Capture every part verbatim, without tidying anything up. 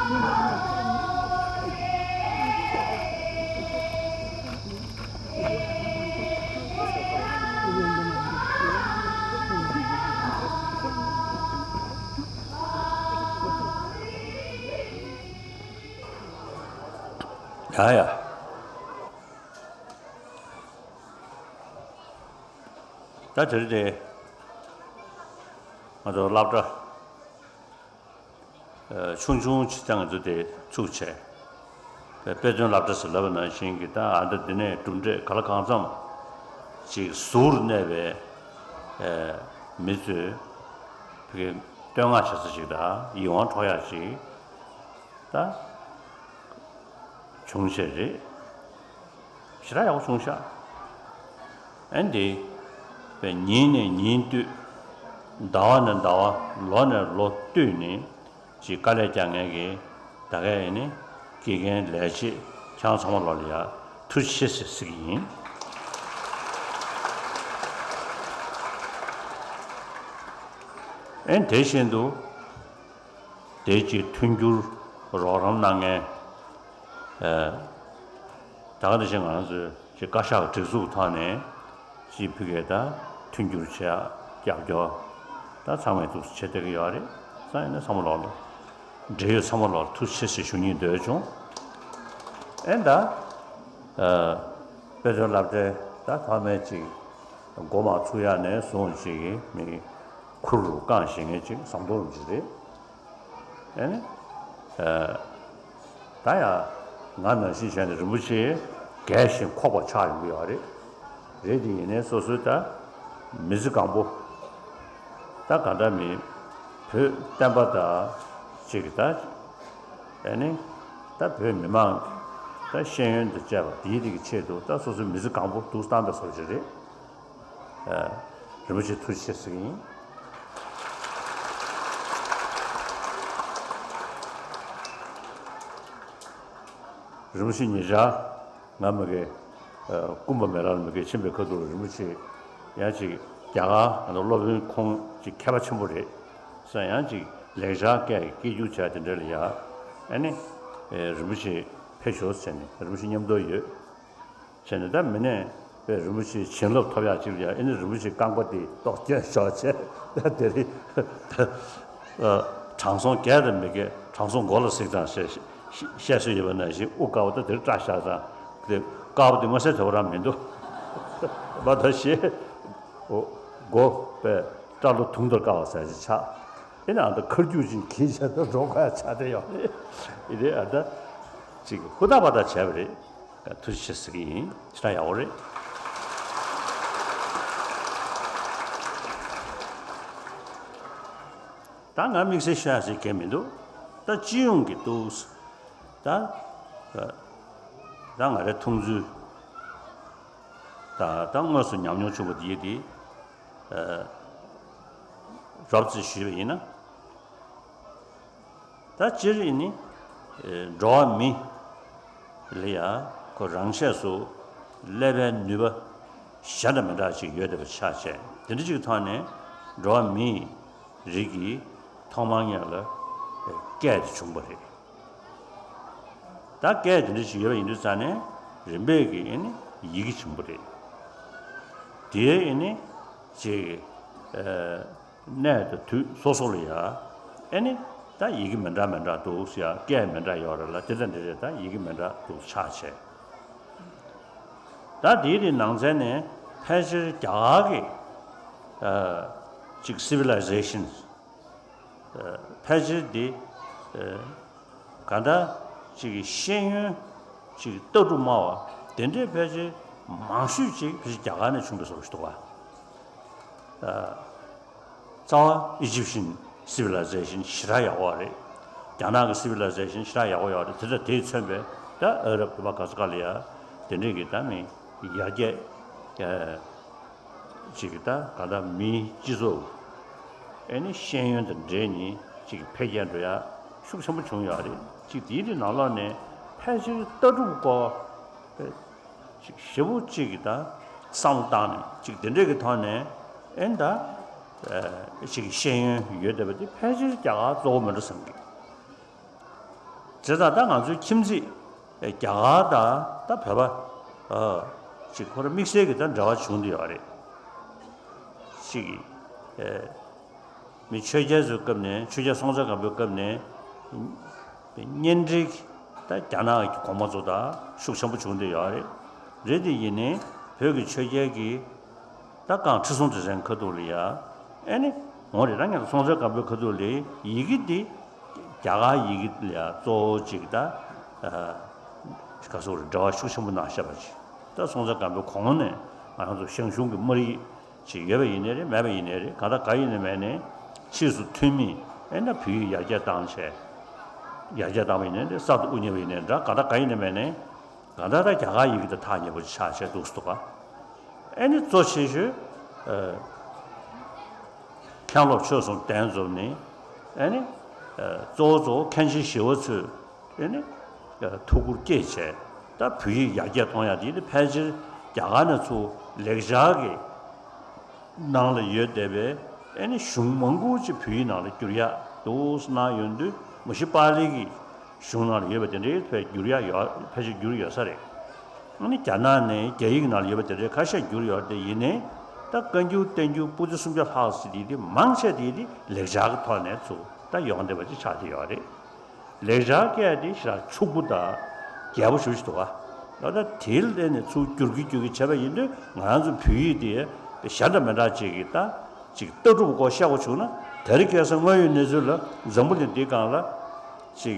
ཡ་ཡ། ད་དེ་རིང་དེ་ང་ཚོ་སློབ་གྲྭ་ཆུང་ཆུང་ཅིག་སྟེང་ང་ཚོ་དེ་ཚུགས་བྱས། དཔེ་སྟོན་སློབ་གྲྭ་ཟེར་ལབ་པ་ནང་བཞིན་གྱི་ད་ཨ་མདོ་འདི་ནས་གྲུབ་འབྲས་ག་ལ་གང་འཚམ་ཅིག་ཟུར་གནས་པའི་མི་ཚོས་ཕ་གི་བསྟོད་བསྔགས་བྱེད་ས་ཅིག་དང་ཡིད་དབང་འཕྲོག་ཡག་ཅིག་ད་བྱུང་ཤེས་རེད། ཞེ་དྲག་ཡག་པོ་བྱུང་ཤག་ཨ་འདི་པའི་ཉིན་ནས་ཉིན་བསྟུད། ཟླ་བ་ནས་ཟླ་བ། ལོ་ནས་ལོ་བསྟུད་ནས་ཅིག་དཀའ་ལས་རྒྱག་མཁན་གྱི་ད་གའི་ཨེ་ནི་དགེ་རྒན་ལས་བྱེད་ཁྱེད་རང་ཚང་མ་ལོག་ལ་ཡ་ཐུགས་རྗེ་ཆེ་ཟེར་ཟེར་གྱི་ཡིན། ཨེ་དེ་བཞིན་དུ་དེ་ཅིག་མཐུན་འགྱུར་རོགས་རམ་གནང་མཁན་ཨེ་ད་ག་དེ་བཞིན་ང་རང་ཚོའི་ཅིག་བཀའ་ཤག་སྒྲིག་འཛུགས་ཐོག་ནས་ཅིག་ཕ་གིར་ད་མཐུན་འགྱུར་བྱེད་ཡག་རྒྱབ་སྐྱོར་ད་ཚང་མས་འདུག་བྱེད་བསྡད་ཀྱི་ཡོད་རེད། སང་ཡིན་ན་ཚང་མ་ལོག་ལ་འབྲེལ་ཡོད་ཚང་མ་ལོག་ལ་ཐུགས་རྗེ་ཆེ་ཞུ་སྙིང་འདོད་བྱུང་། ཨེ་ད་ཨ་དཔེ་སྟོན་སློབ་གྲྭའི་ད་ཐོག་མའི་ཅིག་འགོ་མ་ཚུགས་ཡག་ནས་བཟུང་ཅིག་གི་མི་ཁུར་རུ་བཀང་བཞེངས་མཁན་ཅིག་ཟམ་གདོང་རིན་པོ་ཆེ་རེད། ཨེ་ནི། ཨ། ད་ཡང་ང་ནང་བཞིན་བྱས་ནས་རིན་པོ་ཆེ་རྒས་ཤིང་འཁོགས་པ་ཆགས་ཡོང་གི་ཡོད་རེད། རེད་དེ་ཡིན་ནའི་སོ་སོའི་ད་མི་ཚེ་གང་པོ་ད་ག་འདྲ་མིན་བོད་བསྟན་པ་དང་ཅིག་ད་ཨེ་ནི་ད་བོད་མི་མང་ད་ཤེས་ཡོན་དང་བཅས་པ་དེའི་རིགས་ཀྱི་ཆེད་དུ་ད་སོ་སོའི་མི་ཚེ་གང་པོ་འདུག་བཏང་པའི་བཟོ་ཅིག་རེད། ཨ། རིན་པོ་ཆེ་ཐུགས་རྗེ་ཆེ་ཟེར་གྱི་ཡིན། རིན་པོ་ཆེ་ཉེ་ཆར་ང་མ་གི་ཨ་སྐུ་འབུམ་མེ་རག་ལ་མ་གི་ཕྱིན་པའི་ཁ་ཐུག་ལ་རིན་པོ་ཆེ་ཡང་ཅིག་རྒྱ་གར་ང་ཚོ་སློབ་དཔོན་ཁོང་ཅིག་མཁས་པ་ཆེན་པོ་རེད་ཟེར། ཡང་ཅིག་ལེགས་སྦྱར་སྐད་ཀྱི་སྐད་སྒྱུར་བྱས་དེ་འདྲ་ལ་ཡ་ཨ་ནི་ཨེ་རིན་པོ་ཆེ་ཕེབས་ཤོག་ཟེར་ནས་རིན་པོ་ཆེ་མཉམ་དུ་ཡོད། བྱས་ནས་ད་མི་ནས་པའི་རིན་པོ་ཆེའི་བྱིན་རླབས་ཐོབ་ཡག་ཅིག་ལ་ཡ་ཨེ་ནི་རིན་པོ་ཆེའི་རྐང་པ་དེ་ཏོག་སྐྱོན་ཤོར་བྱས་ད་དེ་རིང་དྲང་སྲོང་རྒྱལ་དང་མི་རྒྱལ་དྲང་སྲོང་མགོ་ལ་གཟིགས་དང་ཞེས་བཤད་སྲོལ་ཡོད་པ་ནང་བཞིན་དབུ་དཀར་པོ་ད་དེར་སྐྲ་བཞར་དང་དེ་དཀར་པོ་དེ་མངོན་གསལ་དོད་པོ་རང་མི་འདུག་མ་གཏོགས་ཞེས་མགོ་པའི་སྐྲ་ལོ་དུང་ལྟར་དཀར་བ་ཟེར་ཞིག་ཆགས། ཨེ་ནི་ཨ་ད་ཁར་རྒྱུག་ཅིག་གིས་བྱས་ད་འགྲོ་ཁ་ཆགས་བསྡད་ཡོད་རེད། ཨེ་དེ་ཨ་ད་ཅིག་ཧུར་ཐག་པ་ད་བྱས་པ་རེད། ཐུགས་རྗེ་ཆེ་ཟེར་གྱི་ཡིན། ཞེ་དྲག་ཡག་པོ་རེད། ད་ང་དམིགས་བསལ་ཤོད་ཡག་ཟེར་མཁན་མི་འདུག་ད་སྤྱི་ཡོངས་ཀྱི་འདུག་ད་ད་ང་རའི་མཐོང་ཚུལ་ད་ད་དངོས་སུ་ཉམས་མྱོང་བྱུང་བ་དེ་ཡིན་ཏེ། རོབ་ཙམ་ཞུས་པ་ཡིན་ན། ད་སྤྱིར་ཡིན་ནི། འགྲོ་བ་མི་ལ་ཡ་ཁོ་རང་ཆས་སུ་ཀླད་པའི་ནུས་པ་གཞན་དང་མི་འདྲ་ཅིག་ཡོད་བསྡད་པ་ཆགས་བྱས། དེ་འདྲ་ཅིག་ཐོག་ནས་འགྲོ་བ་མིའི་རིགས་ཀྱི་ཐོག་མར་ངེས་ལ་སྐད་དེ་བྱུང་བ་རེད། ད་སྐད་དེ་འདྲ་ཞིག་ཡོད་པ་ཡིན་དུས་ཙང་ནས་རིམ་པས་ཀྱིས་ཨེ་ནི་ཡི་གེ་བྱུང་བ་རེད། དེའི་ཨེ་ནི་ཅིག་ཨ་གནས་དང་དུས་སོ་སོ་ལ་ཡ་ཨེ་ནི་ད་ཡི་གེ་མི་འདྲ་མི་འདྲ་འདུག་ཟེར་ཡ་སྐད་མི་འདྲ་ཡོད་རེད་ལ་དེ་ལྟ་འདི་རེད་ད་ཡི་གེ་མི་འདྲ་འདུག་ཆགས་བྱས། ད་དེའི་རིགས་ནང་ཚན་ནས་ཕལ་ཆེར་རྒྱ་གར་གྱི་ཨ་ཅིག་civilization ཕལ་ཆེར་འདི་ག་འདྲ་ཅིག་གི་ཤེས་ཡོན་ཅིག་ལྟ་གྲུབ་སྨྲ་བ་དེ་འདྲའི་ཕལ་ཆེར་མང་ཤོས་ཅིག་ཕལ་ཆེར་རྒྱ་གར་ནས་བྱུང་བའི་བཟོ་ཞིག་འདུག་ག་རྩ་བ་Egyptian civilization ཞེ་དྲག་ཡག་པོ་རེད། རྒྱ་ནག་གི་civilization ཞེ་དྲག་ཡག་པོ་ཡོད་རེད། དེ་ལྟར་དེས་མཚོན་པའི་ད་ཨ་རབ་དུ་མ་ག་ས་ག་ལ་ཡ་དེ་འདྲའི་གི་ད་མི་ཡར་རྒྱས། ཅིག་ད་ག་ད་མིའི་སྤྱི་ཚོགས་ཨེ་ནི་ཤེས་ཡོན་དང་འབྲེལ་ནས་ཅིག་འཕེལ་རྒྱས་འགྲོ་ཡ་ཤུགས་ཆེན་པོ་བྱུང་ཡོད་རེད། ཅིག་དེའི་རིགས་ནང་ལོགས་ནས་ཕལ་ཆེར་ལྟ་གྲུབ་སྐོར་ཅིག་ཞེ་པོ་ཅིག་གི་ད་བསམ་བློ་བཏང་ནས་ཅིག་དེ་འདྲས་ཀྱི་ཐོག་ནས་ཨེ་ད་ཅིག་ཤེས་ཡོན་ཡོད་བསྡད་པ་དེ་ཕལ་ཆེར་རྒྱ་གར་གཙོ་བོ་མི་འདྲ་བསམ་གི། དེ་དང་ད་ང་ཚོའི་ཁྱིམ་མཚེས་རྒྱ་གར་དང་ད་བོད་པ་ཅིག་ཁོ་ར་དམིགས་བསལ་གྱི་ད་འབྲེལ་བ་བྱུང་བསྡད་ཡོད་རེད། ཅིག་མི་ཆོས་རྒྱལ་ཚོའི་སྐབས་ནས་ཆོས་རྒྱལ་སྲོང་བཙན་སྒམ་པོའི་སྐབས་ནས་གཉེན་འབྲེལ་ད་རྒྱ་ནག་གི་གོང་མ་ཚོ་དང་ཤུགས་ཆེན་པོ་བྱུང་བསྡད་ཡོད་རེད། རེད་དེ་ཡིན་ནའི་བོད་ཀྱི་ཆོས་རྒྱལ་གྱི་ད་རྐང་ཁྲི་སྲོང་ལྡེ་བཙན་ཁ་ཐུག་ལ་ཡ། ཨེ་ནི། འོང་རེད་ད་ངས་སྲོང་བཙན་སྒམ་པོའི་ཁ་ཐུག་ལ་ཡི་གེ་འདི། རྒྱ་གར་ཡི་གེ་ལ་ཡ་གཙོ་བོ་གཅིག་ད། ག་སོག་རེད་འབྲེལ་བ་ཤུགས་ཆེན་པོ་གནང་བཞག་པ་ཅིག་ད་སྲོང་བཙན་སྒམ་པོའི་གོང་ནས་ང་རང་ཚོ་ཞང་ཞུང་གི་སྨར་ཡིག་ཅིག་ཡོད་པ་ཡིན་ནའི་རེད་མེད་པ་ཡིན་ནའི་རེད་གང་ལྟར་ག་ཡིན་ནའི་མེད་ནའི། ཕྱིས་སུ་ཐོན་མིས་ཨེ་ན་བོད་ཡིག་ཡར་རྒྱས་བཏང་བྱས། ཡར་རྒྱས་བཏང་བ་ཡིན་ནའི་རེད་གསར་དུ་དབུ་བརྙེས་པ་ཡིན་ནའི་འདྲ་གང་ལྟར་ག་ཡིན་ནའི་མེད་ནའི། གང་ལྟར་ད་རྒྱ་གར་ཡི་གེ་དང་ཐག་ཉེ་པོ་ཆགས་བྱས་འདུག་སེ་འདུག་ག་ཨེ་ནི་གཙོ་ཆེ་ཤོས། ཨ། མཁན་སློབ་ཆོས་གསུམ་གདན་འཛོམས་ནས། ཨེ་ནི། ཨ། གཙོ་བོ་གཙོ་བོ་མཁན་ཆེན་ཞི་བ་འཚོས། ཨེ་ནི། ཨ། ཐུགས་ཁུར་བསྐྱེད་བྱས། ད་བོད་ཡིག་ཡར་རྒྱས་གཏོང་ཡག་དེ་ནི་ཕལ་ཆེར་རྒྱ་གར་ནས་ཚུར་ལེགས་སྦྱར་གྱི། ནང་ལ་ཡོད་བསྡད་པའི་ཨེ་ནི་གཞུང་མང་པོ་ཅིག་བོད་ཡིག་ནང་ལ་བསྒྱུར་ཡག་འདུག་སེ་གནང་ཡོང་དུས་མ་གཞི་པཱ་ལི་གི་གཞུང་ནང་ལ་ཡོད་པ་དེ་འདྲའི་ཕལ་བསྒྱུར་ཡག་ཡོད་ཕལ་ཆེར་བསྒྱུར་ཡོད་ས་རེད། ཨ་ནི་རྒྱ་ནག་ནས་རྒྱ་ཡིག་ནང་ལ་ཡོད་པ་དེ་འདྲའི་ཁ་ཤས་བསྒྱུར་ཡོད་རེད་དེ་ཡིན་ནའི་ད་བཀའ་འགྱུར་བསྟན་འགྱུར་པོ་ཏི་སུམ་བརྒྱ་ལྷག་ཙམ་དེ་དེ་མང་ཆེ་དེ་དེ་ལེགས་སྦྱར་གྱི་ཐོག་ནས་ཚུར་ད་ཡོང་བསྡད་པ་ཅིག་ཆགས་བསྡད་ཡོད་རེད། ལེགས་སྦྱར་སྐད་དེ་ཞེ་དྲག་ཕྱུག་པོ་དང་རྒྱས་པོ་ཞེ་པོ་ཞིག་འདུག་ག་ད་ལྟ་དེའི་སླད་ནས་ཚུར་བསྒྱུར་གི་བསྒྱུར་གི་བྱས་པ་ཡིན་དུས་ང་རང་ཚོ་བོད་ཡིག་དེ་གཞན་དང་མི་འདྲ་ཅིག་གི་ད་ཅིག་ལྟ་གྲུབ་སྐོར་བཤད་དགོས་བྱུང་ན་དེ་རིང་ཁ་སང་དངོས་ཡོད་གནས་ཚུལ་ལ་འཛམ་བུ་གླིང་འདིའི་སྒང་ལ་ཅིག་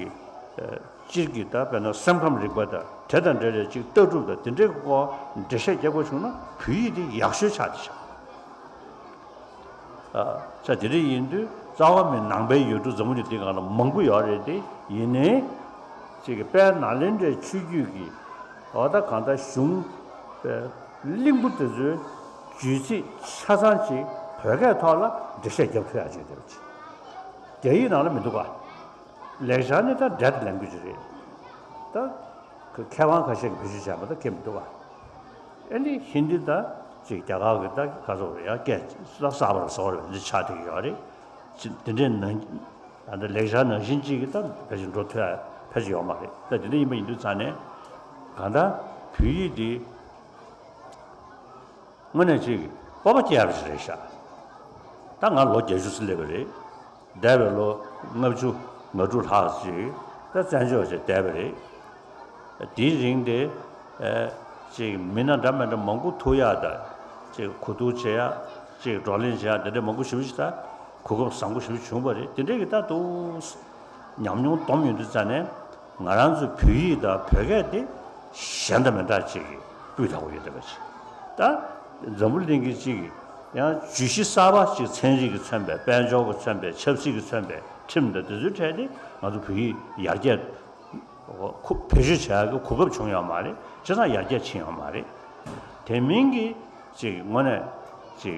སྤྱིར་གྱི་ད་དཔེར་ན་སེམས་ཁམས་རིག་པ་དང་དེ་དང་འབྲེལ་བའི་ཅིག་ལྟ་གྲུབ་དང་དེ་འདྲའི་སྐོར་འགྲེལ་བཤད་རྒྱག་དགོས་བྱུང་ན་བོད་ཡིག་དེ་ཡག་ཤོས་ཆགས་བསྡད་ཤག་ས་དེ་འདྲ་ཡིན་དུས་རྩ་བ་མི་ནང་པའི་ཡུལ་གྲུ་འཛམ་བུ་གླིང་འདི་སྒང་ལ་མང་པོ་ཡོད་རེད་དེ་ཡིན་ནའི། ཅིག་གི་དཔལ་ནཱ་ལེནྡྲའི་ཆོས་བརྒྱུད་ཀྱི་འོ་ད་གང་ལྟར་གཞུང་གླིང་བུ་དེ་ཚོའི་རྒྱུད་ཚིག་ཆ་ཚང་ཅིག་བོད་སྐད་ཐོག་ལ་འགྲེལ་བཤད་རྒྱབ་ཐུབ་ཡག་ཅིག་འདེབས་ཅིག་རྒྱ་ཡིག་ནང་ལ་མི་འདུག་ག་ལེགས་སྦྱར་ནི་ད་འདྲ་དེ་ལེན་དགོས་ཀྱི་རེད། ད། ཁ་མཁས་དབང་ཁ་ཤས་ཀྱིས་བེད་སྤྱོད་བྱས་པ་ད་ཁྱད་མི་འདུག་ག་ཨེ་འདི་ཧིན་དི་ད་ཅིག་རྒྱ་གར་གྱི་ད་ག་ཚོད་རེད་ཡ་སྐད་གསར་པ་ར་བཟོ་རེད་འདི་ཆགས་བསྡད་ཀྱི་ཡོད་རེད། ཅི་དེ་འདྲའི་ནང་ད་ལྟ་ལེགས་སྦྱར་ནང་བཞིན་ཅིག་གི་ད་ཕལ་ཆེར་འགྲོ་ཐུབ་ཡ་ཕལ་ཆེར་ཡོད་མ་རེད་ད་དེ་འདྲ་ཡིན་པ་ཡིན་དུས་ཙང་ནས་གང་ལྟར་བོད་ཡིག་འདི། དངོས་གནས་ཅིག་སྤོབས་པ་སྐྱེ་ཡག་ཅིག་རེད་ཤག་ད་ང་ལོ་བརྒྱད་ཅུ་ཙམ་སླེབས་པ་རེད། འདས་པའི་ལོ་ལྔ་བཅུ་ང་དྲུག་ལྷག་ཅིག་ད་བཙན་བྱོལ་བྱས་བསྡད་པ་རེད། དེའི་རིང་དེ་ཨེ་ཅིག་མི་སྣ་འདྲ་མི་འདྲ་མང་པོ་ཐུག་ཡག་དང་ཅིག་གོ་བསྡུར་བྱེད་ཡག་ཅིག་བགྲོ་གླེང་བྱེད་ཡག་དེ་འདྲ་མང་པོ་ཞེ་པོ་ཅིག་ད་གོ་སྐབས་བཟང་པོ་ཞེ་པོ་བྱུང་བ་རེད་དེ་འདྲས་ཀྱི་ད་དུ། ཉམས་མྱོང་སྡོམ་ཡོང་དུས་ཙ་ནས་ང་རང་ཚོའི་བོད་ཡིག་དང་བོད་སྐད་དེ་གཞན་དང་མི་འདྲ་ཅིག་གི་སྤུས་དག་པོ་ཡོད་བསྡད་པ་ཅིག་ད་འཛམ་བུ་གླིང་གི་ཅིག་ཡང་བརྗོད་གཞི་གསར་པ་ཅིག་ཚན་རིག་གིས་མཚོན་པའི་དཔལ་འབྱོར་གྱིས་མཚོན་པའི་ཆབ་སྲིད་ཀྱིས་མཚོན་པའི་ཁྲིམས་དང་དེ་ཚོའི་གྲས་དེ་ང་ཚོ་བོད་ཡིག་ཡར་རྒྱས་ཁུ་བེད་སྤྱོད་བྱ་ཡག་གི་གོ་སྐབས་བྱུང་ཡོད་མ་རེད་བྱས་ཙང་ཡར་རྒྱས་ཕྱིན་ཡོད་མ་རེད། དེ་མིན་གྱི་ཅིག་དངོས་གནས་ཅིག་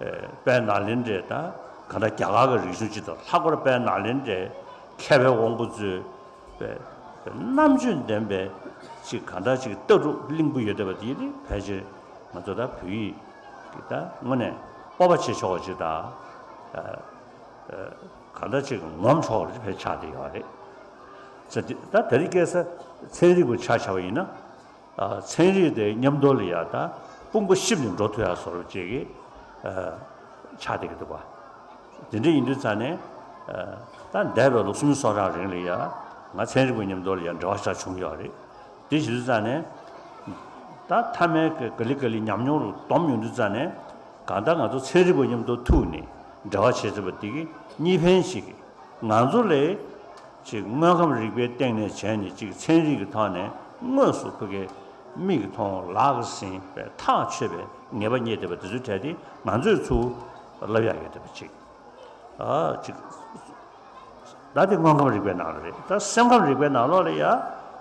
ཨེ་དཔལ་ནཱ་ལེནྡྲའི་ད་ག་ད་རྒྱ་གར་གྱི་རིག་གཞུང་སྤྱི་དང་ལྷག་པར་དཔལ་ནཱ་ལེནྡྲའི་མཁས་པའི་དབང་པོ་ཚོའི་པའི་རྣམ་དཔྱོད་ལྡན་པའི་ཅིག་ག་ད་ཅིག་ལྟ་གྲུབ་བརླིང་པོ་ཡོད་བསྡད་པ་དེ་ནི་ཕལ་ཆེར་ང་ཚོ་ད་བོད་ཡིག་གི་ད་དངོས་གནས་སྤོབས་པ་བྱེད་ཆོག་པ་ཅིག་དང་ཨ་ཨ་ག་ད་ཅིག་ངོམ་ཆོག་པ་ཅིག་ཕལ་ཆེར་ཆགས་བསྡད་ཡོད་རེད། ཟེར་ཏེ་ད་དེ་རིང་ཁ་སང་ཚན་རིག་པ་ཆ་བཞག་པ་ཡིན་ན། ཨ་ཚན་རིག་དེ་མཉམ་དུ་ལ་ཡ་ད་དཔུང་པ་གཤིབ་ནས་འགྲོ་ཐུབ་ཡ་བཟོ་འདྲ་ཅིག་གི་ཨ་ཆགས་བསྡད་ཀྱི་འདུག་ག་དེ་འདྲ་ཡིན་དུས་ཙང་ནས་ཨ་ད་འདས་པའི་ལོ་སུམ་ཅུ་སོ་གྲངས་རིང་ལ་ཡ་ང་ཚན་རིག་པ་མཉམ་དུ་ལ་ཡ་འབྲེལ་བ་ཞེ་དྲག་བྱུང་ཡོད་རེད། དེ་བྱེད་དུས་ཙང་ནས་ད་མཐའ་མའི་ག་ལེ་ག་ལེ་ཉམས་མྱོང་རུ་སྡོམ་ཡོང་དུས་ཙང་ནས་གང་ལྟར་ང་ཚོ་ཚན་རིག་པ་མཉམ་དུ་ཐུག་ནས་འབྲེལ་བ་བྱེད་ཐུབ་པ་དེ་གི་གཉིས་ཕན་ཞིག་གི་ང་ཚོ་ལས། ཅིག་དངོས་ཁམས་རིག་པའི་སྟེང་ནས་བྱས་ནས་ཅིག་ཚན་རིག་གི་ཐོག་ནས་དངོས་སུ་ཁོ་གའི་མིག་གིས་མཐོང་ལག་གིས་ཟིན་པའི་ཐག་ཆོད་པའི་ངེས་པ་རྙེད་བསྡད་པ་དེ་ཚོའི་གྲས་དེ་ང་ཚོས་ཚུར་ལབ་ཡག་ཡོད་བསྡད་པ་ཅིག་ཨ་ཅིག་ད་དེ་དངོས་ཁམས་རིག་པའི་ནང་ལ་རེད། ད་སེམས་ཁམས་རིག་པའི་ནང་ལོགས་ལ་ཡ་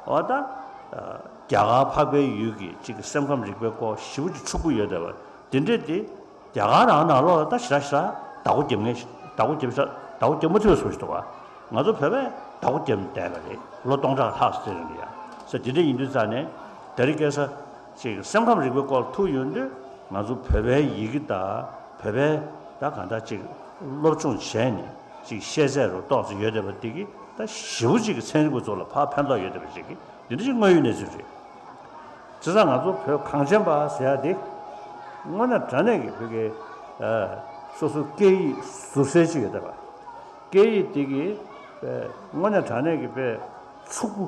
འོ་ད་རྒྱ་གར་འཕགས་པའི་ཡུལ་གྱི་ཅིག་སེམས་ཁམས་རིག་པའི་སྐོར་ཞེ་པོ་ཅིག་ཕྱུག་པོ་ཡོད་བསྡད་པ་དེ་འདྲས་དེ། རྒྱ་གར་རང་ནང་ལོགས་ལ་ད་ཞེ་དྲག་ཞེ་དྲག་བདག་པོ་རྒྱབ་མཁན་ཞིག་བདག་པོ་རྒྱབ་ཤག་བདག་པོ་རྒྱབ་མ་ཐུབ་པའི་བཟོ་ཞིག་འདུག་ག་ང་ཚོ་བོད་པས་བདག་པོ་རྒྱབ་བསྡད་པ་རེད། ལོ་སྟོང་ཕྲག་ལྷག་ཙམ་རིང་ལ་ཡ། ས་དེ་འདྲ་ཡིན་དུས་ཙང་ནས་དེ་རིང་ཁ་སང་ཅིག་སེམས་ཁམས་རིག་པའི་སྐོར་ཐུག་ཡོང་དུས་ང་ཚོ་བོད་པའི་ཡི་གེ་དང་བོད་པའི་ད་གང་ལྟར་ཅིག་སློབ་སྦྱོང་བྱས་ནས་ཅིག་ཤེས་ཚད་རུ་ཏོག་ཙམ་ཡོད་བསྡད་པ་དེ་གི་ ད་ཞེ་པོ་ཅིག་གི་ཚན་རིག་པ་ཚོ་ལ་ཕར་ཕན་ཐོགས་ཡོད་བསྡད་པ་ཅིག་གི་འདི་འདྲ་ཅིག་དངོས་ཡོད་གནས་ཚུལ་རེད། བྱས་ཙང་ང་ཚོ་བོད་གངས་ཅན་པ་ཟེར་ཡ་དེ་དངོས་གནས་དྲང་གནས་ཀྱི་བོད་ཀྱི་ཨ་སོ་སོའི་སྐད་ཡིག་ཟུར་གསལ་ཅིག་ཡོད་བསྡད་པ། སྐད་ཡིག་དེ་གི་དངོས་གནས་དྲང་གནས་ཀྱི་དཔེ་ཕྱུག་པོ་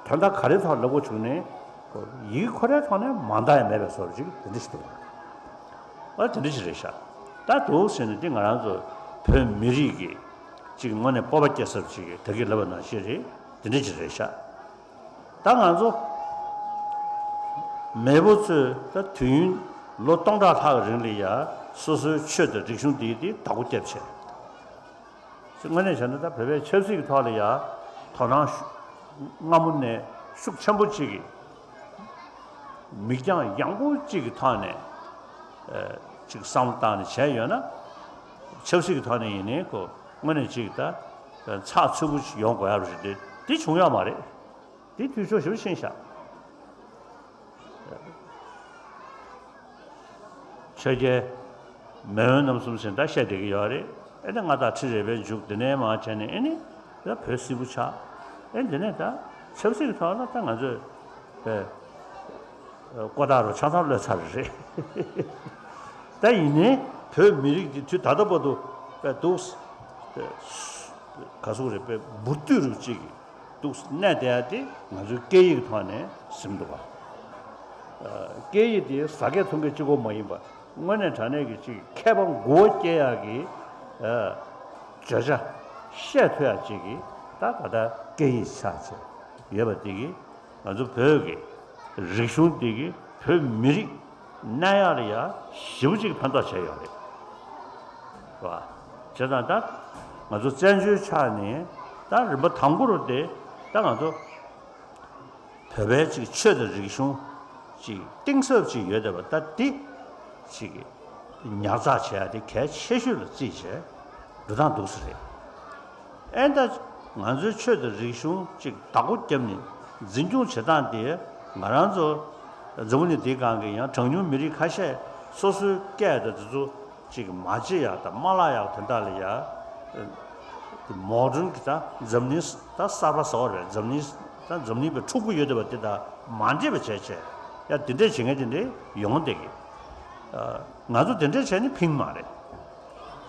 དོན་དག་ག་རེ་ཐོག་ལབ་དགོས་བྱུང་ནས་ཡི་གེ་ཁོ་རའི་ཐོག་ནས་མ་འདང་ཡ་མེད་པའི་བཟོ་འདྲ་ཅིག་དེ་འདྲ་ཞིག་འདུག་ཨ་དེ་འདྲ་ཞིག་རེད་ཤག་ད་འདུག་ཟེར་ནས་འདི་ང་རང་ཚོ་བོད་མི་རིགས་ཀྱི་ཅིག་དངོས་གནས་སྤོབས་པ་སྐྱེ་ས་ཅིག་གི་ད་གིན་ལབ་པ་ནང་བཞིན་རེད། དེ་འདྲ་ཅིག་རེད་ཤག་ད་ང་ཚོ་མེས་པོ་ཚོས་ད་དུས་ཡུན་ལོ་སྟོང་ཕྲག་ལྷག་གི་རིང་ལ་ཡ་སོ་སོའི་ཆོས་དང་རིག་གཞུང་འདི་དེ་བདག་པོ་བརྒྱབ་བྱས། དངོས་གནས་བྱས་ན་ད་བོད་པའི་ཆབ་སྲིད་ཀྱི་ཐོག་ལ་ཡ་དོ་སྣང་ཤུགས་སྔ་མོ་ནས་ཤུགས་ཆེན་པོ་ཅིག་གིས་མིག་རྒྱང་ཡངས་པོ་ཅིག་གི་ཐོག་ནས་ཨ་ཅིག་བསམ་བློ་བཏང་ནས་བྱས་ཡོད་ན། ཆབ་སྲིད་ཀྱི་ཐོག་ནས་ཡིན་ནའི་ཁོ་དངོས་གནས་ཅིག་ད་ཚགས་ཚུད་པོ་ཅིག་ཡོང་དགོས་ཡ་རེད་དེ། དེ་བྱུང་ཡོད་མ་རེད། དེ་འཐུས་ཤོར་ཞེ་པོ་ཕྱིན་ཤག་ཆོས་རྒྱལ་མེས་དབོན་རྣམ་གསུམ་ཟེར་ད་བཤད་བསྡད་ཀྱི་ཡོད་རེད། ཨེ་ནི་མངའ་བདག་ཁྲི་རལ་པའི་མཇུག་དེ་ནས་མར་བྱས་ནས་ཨེ་ནི་ད་བོད་སིལ་བུ་ཆགས། ཨེ་འདི་ནས་ད་ཆབ་སྲིད་ཀྱི་ཐོག་ལ་ད་ང་ཚོས་པའི་ཀོ་ཐག་རུ་ཆ་ཚང་གློད་ཚར་རེད། ད་ཡིན་ནའི་བོད་མི་རིགས་འདི་དུས་ད་ལྟ་བར་དུ་པའི་འདུག་ག་སུ་རེད། པའི་འབུར་དུད་རུ་གཅིག་གི་འདུག་གནས་བསྡད་ཡ་དེ་ང་ཚོའི་སྐད་ཡིག་ཐོག་ནས་ཟིན་འདུག་ག་སྐད་ཡིག་དེ་ཟ་སྐད་འཐུང་སྐད་གཅིག་པོ་མ་ཡིན་པ་དངོས་གནས་དྲང་གནས་ཀྱི་ཅིག་མཁས་པ་མགོ་བོ་སྐྱེ་ཡག་གི་ཨ་བརྗོད་བྱ་བཤད་ཐུབ་ཡག་ཅིག་གི་ད་ད་ལྟ་སྐད་ཡིག་ཆགས་བྱས་ཡོད་པ་དེ་གིས་ང་ཚོ་བོད་ཀྱི་རིག་གཞུང་འདི་གིས་བོད་མི་རིགས་གནས་ཡག་ལ་ཡ་ཞེ་པོ་ཅིག་ཕན་ཐོགས་བྱས་ཡོད་རེད། བ། བྱས་ཙང་ད་ང་ཚོ་བཙན་བྱོལ་ཆགས་ནས་ད་རིམ་པ་དང་པོ་རུ་དེ་ད་ང་ཚོ་བོད་པའི་ཅིག་ཆོས་དང་རིག་གཞུང་ཅིག་གཏིང་ཟབ་ཅིག་ཡོད་བསྡད་པ་ད་འདི་ཅིག་ཉར་ཚགས་བྱེད་ཡ་དེ་གལ་ཆེ་ཤོས་ལ་བརྩིས་བྱས་འགྲོ་སྟངས་འདུག་ས་རེད། ཨེ་ད་ང་ཚོའི་ཆོས་དང་རིག་གཞུང་ཅིག་བདག་པོ་བརྒྱབ་ནས་འཛིན་སྐྱོང་བྱེད་སྟངས་དེ་ང་རང་ཚོ་འཛམ་བུ་གླིང་འདིའི་སྒང་གི་ཡང་གྲངས་ཉུང་མི་རིགས་ཁ་ཤས་སོ་སོའི་སྐད་དང་དེ་ཚོ་ཅིག་མ་བརྗེད་ཡག་དང་མ་བརླག་ཡག་དོན་དག་ལ་ཡ། མོ་ཌན་གྱི་ད་འཛམ་གླིང་ད་གསར་པ་ཟེར་བ་རེད། འཛམ་གླིང་ད་འཛམ་གླིང་པའི་ཕྲུ་གུ་ཡོད་བསྡད་པ་དེ་དང་མ་འདྲེས་པ་བྱས་བྱས་ཡ་དེ་འདྲས་བྱེད་མཁན་དེ་འདྲས་ཡོང་བསྡད་ཀྱི། ང་ཚོ་དེ་འདྲས་བྱས་ནས་ཕིང་མ་རེད།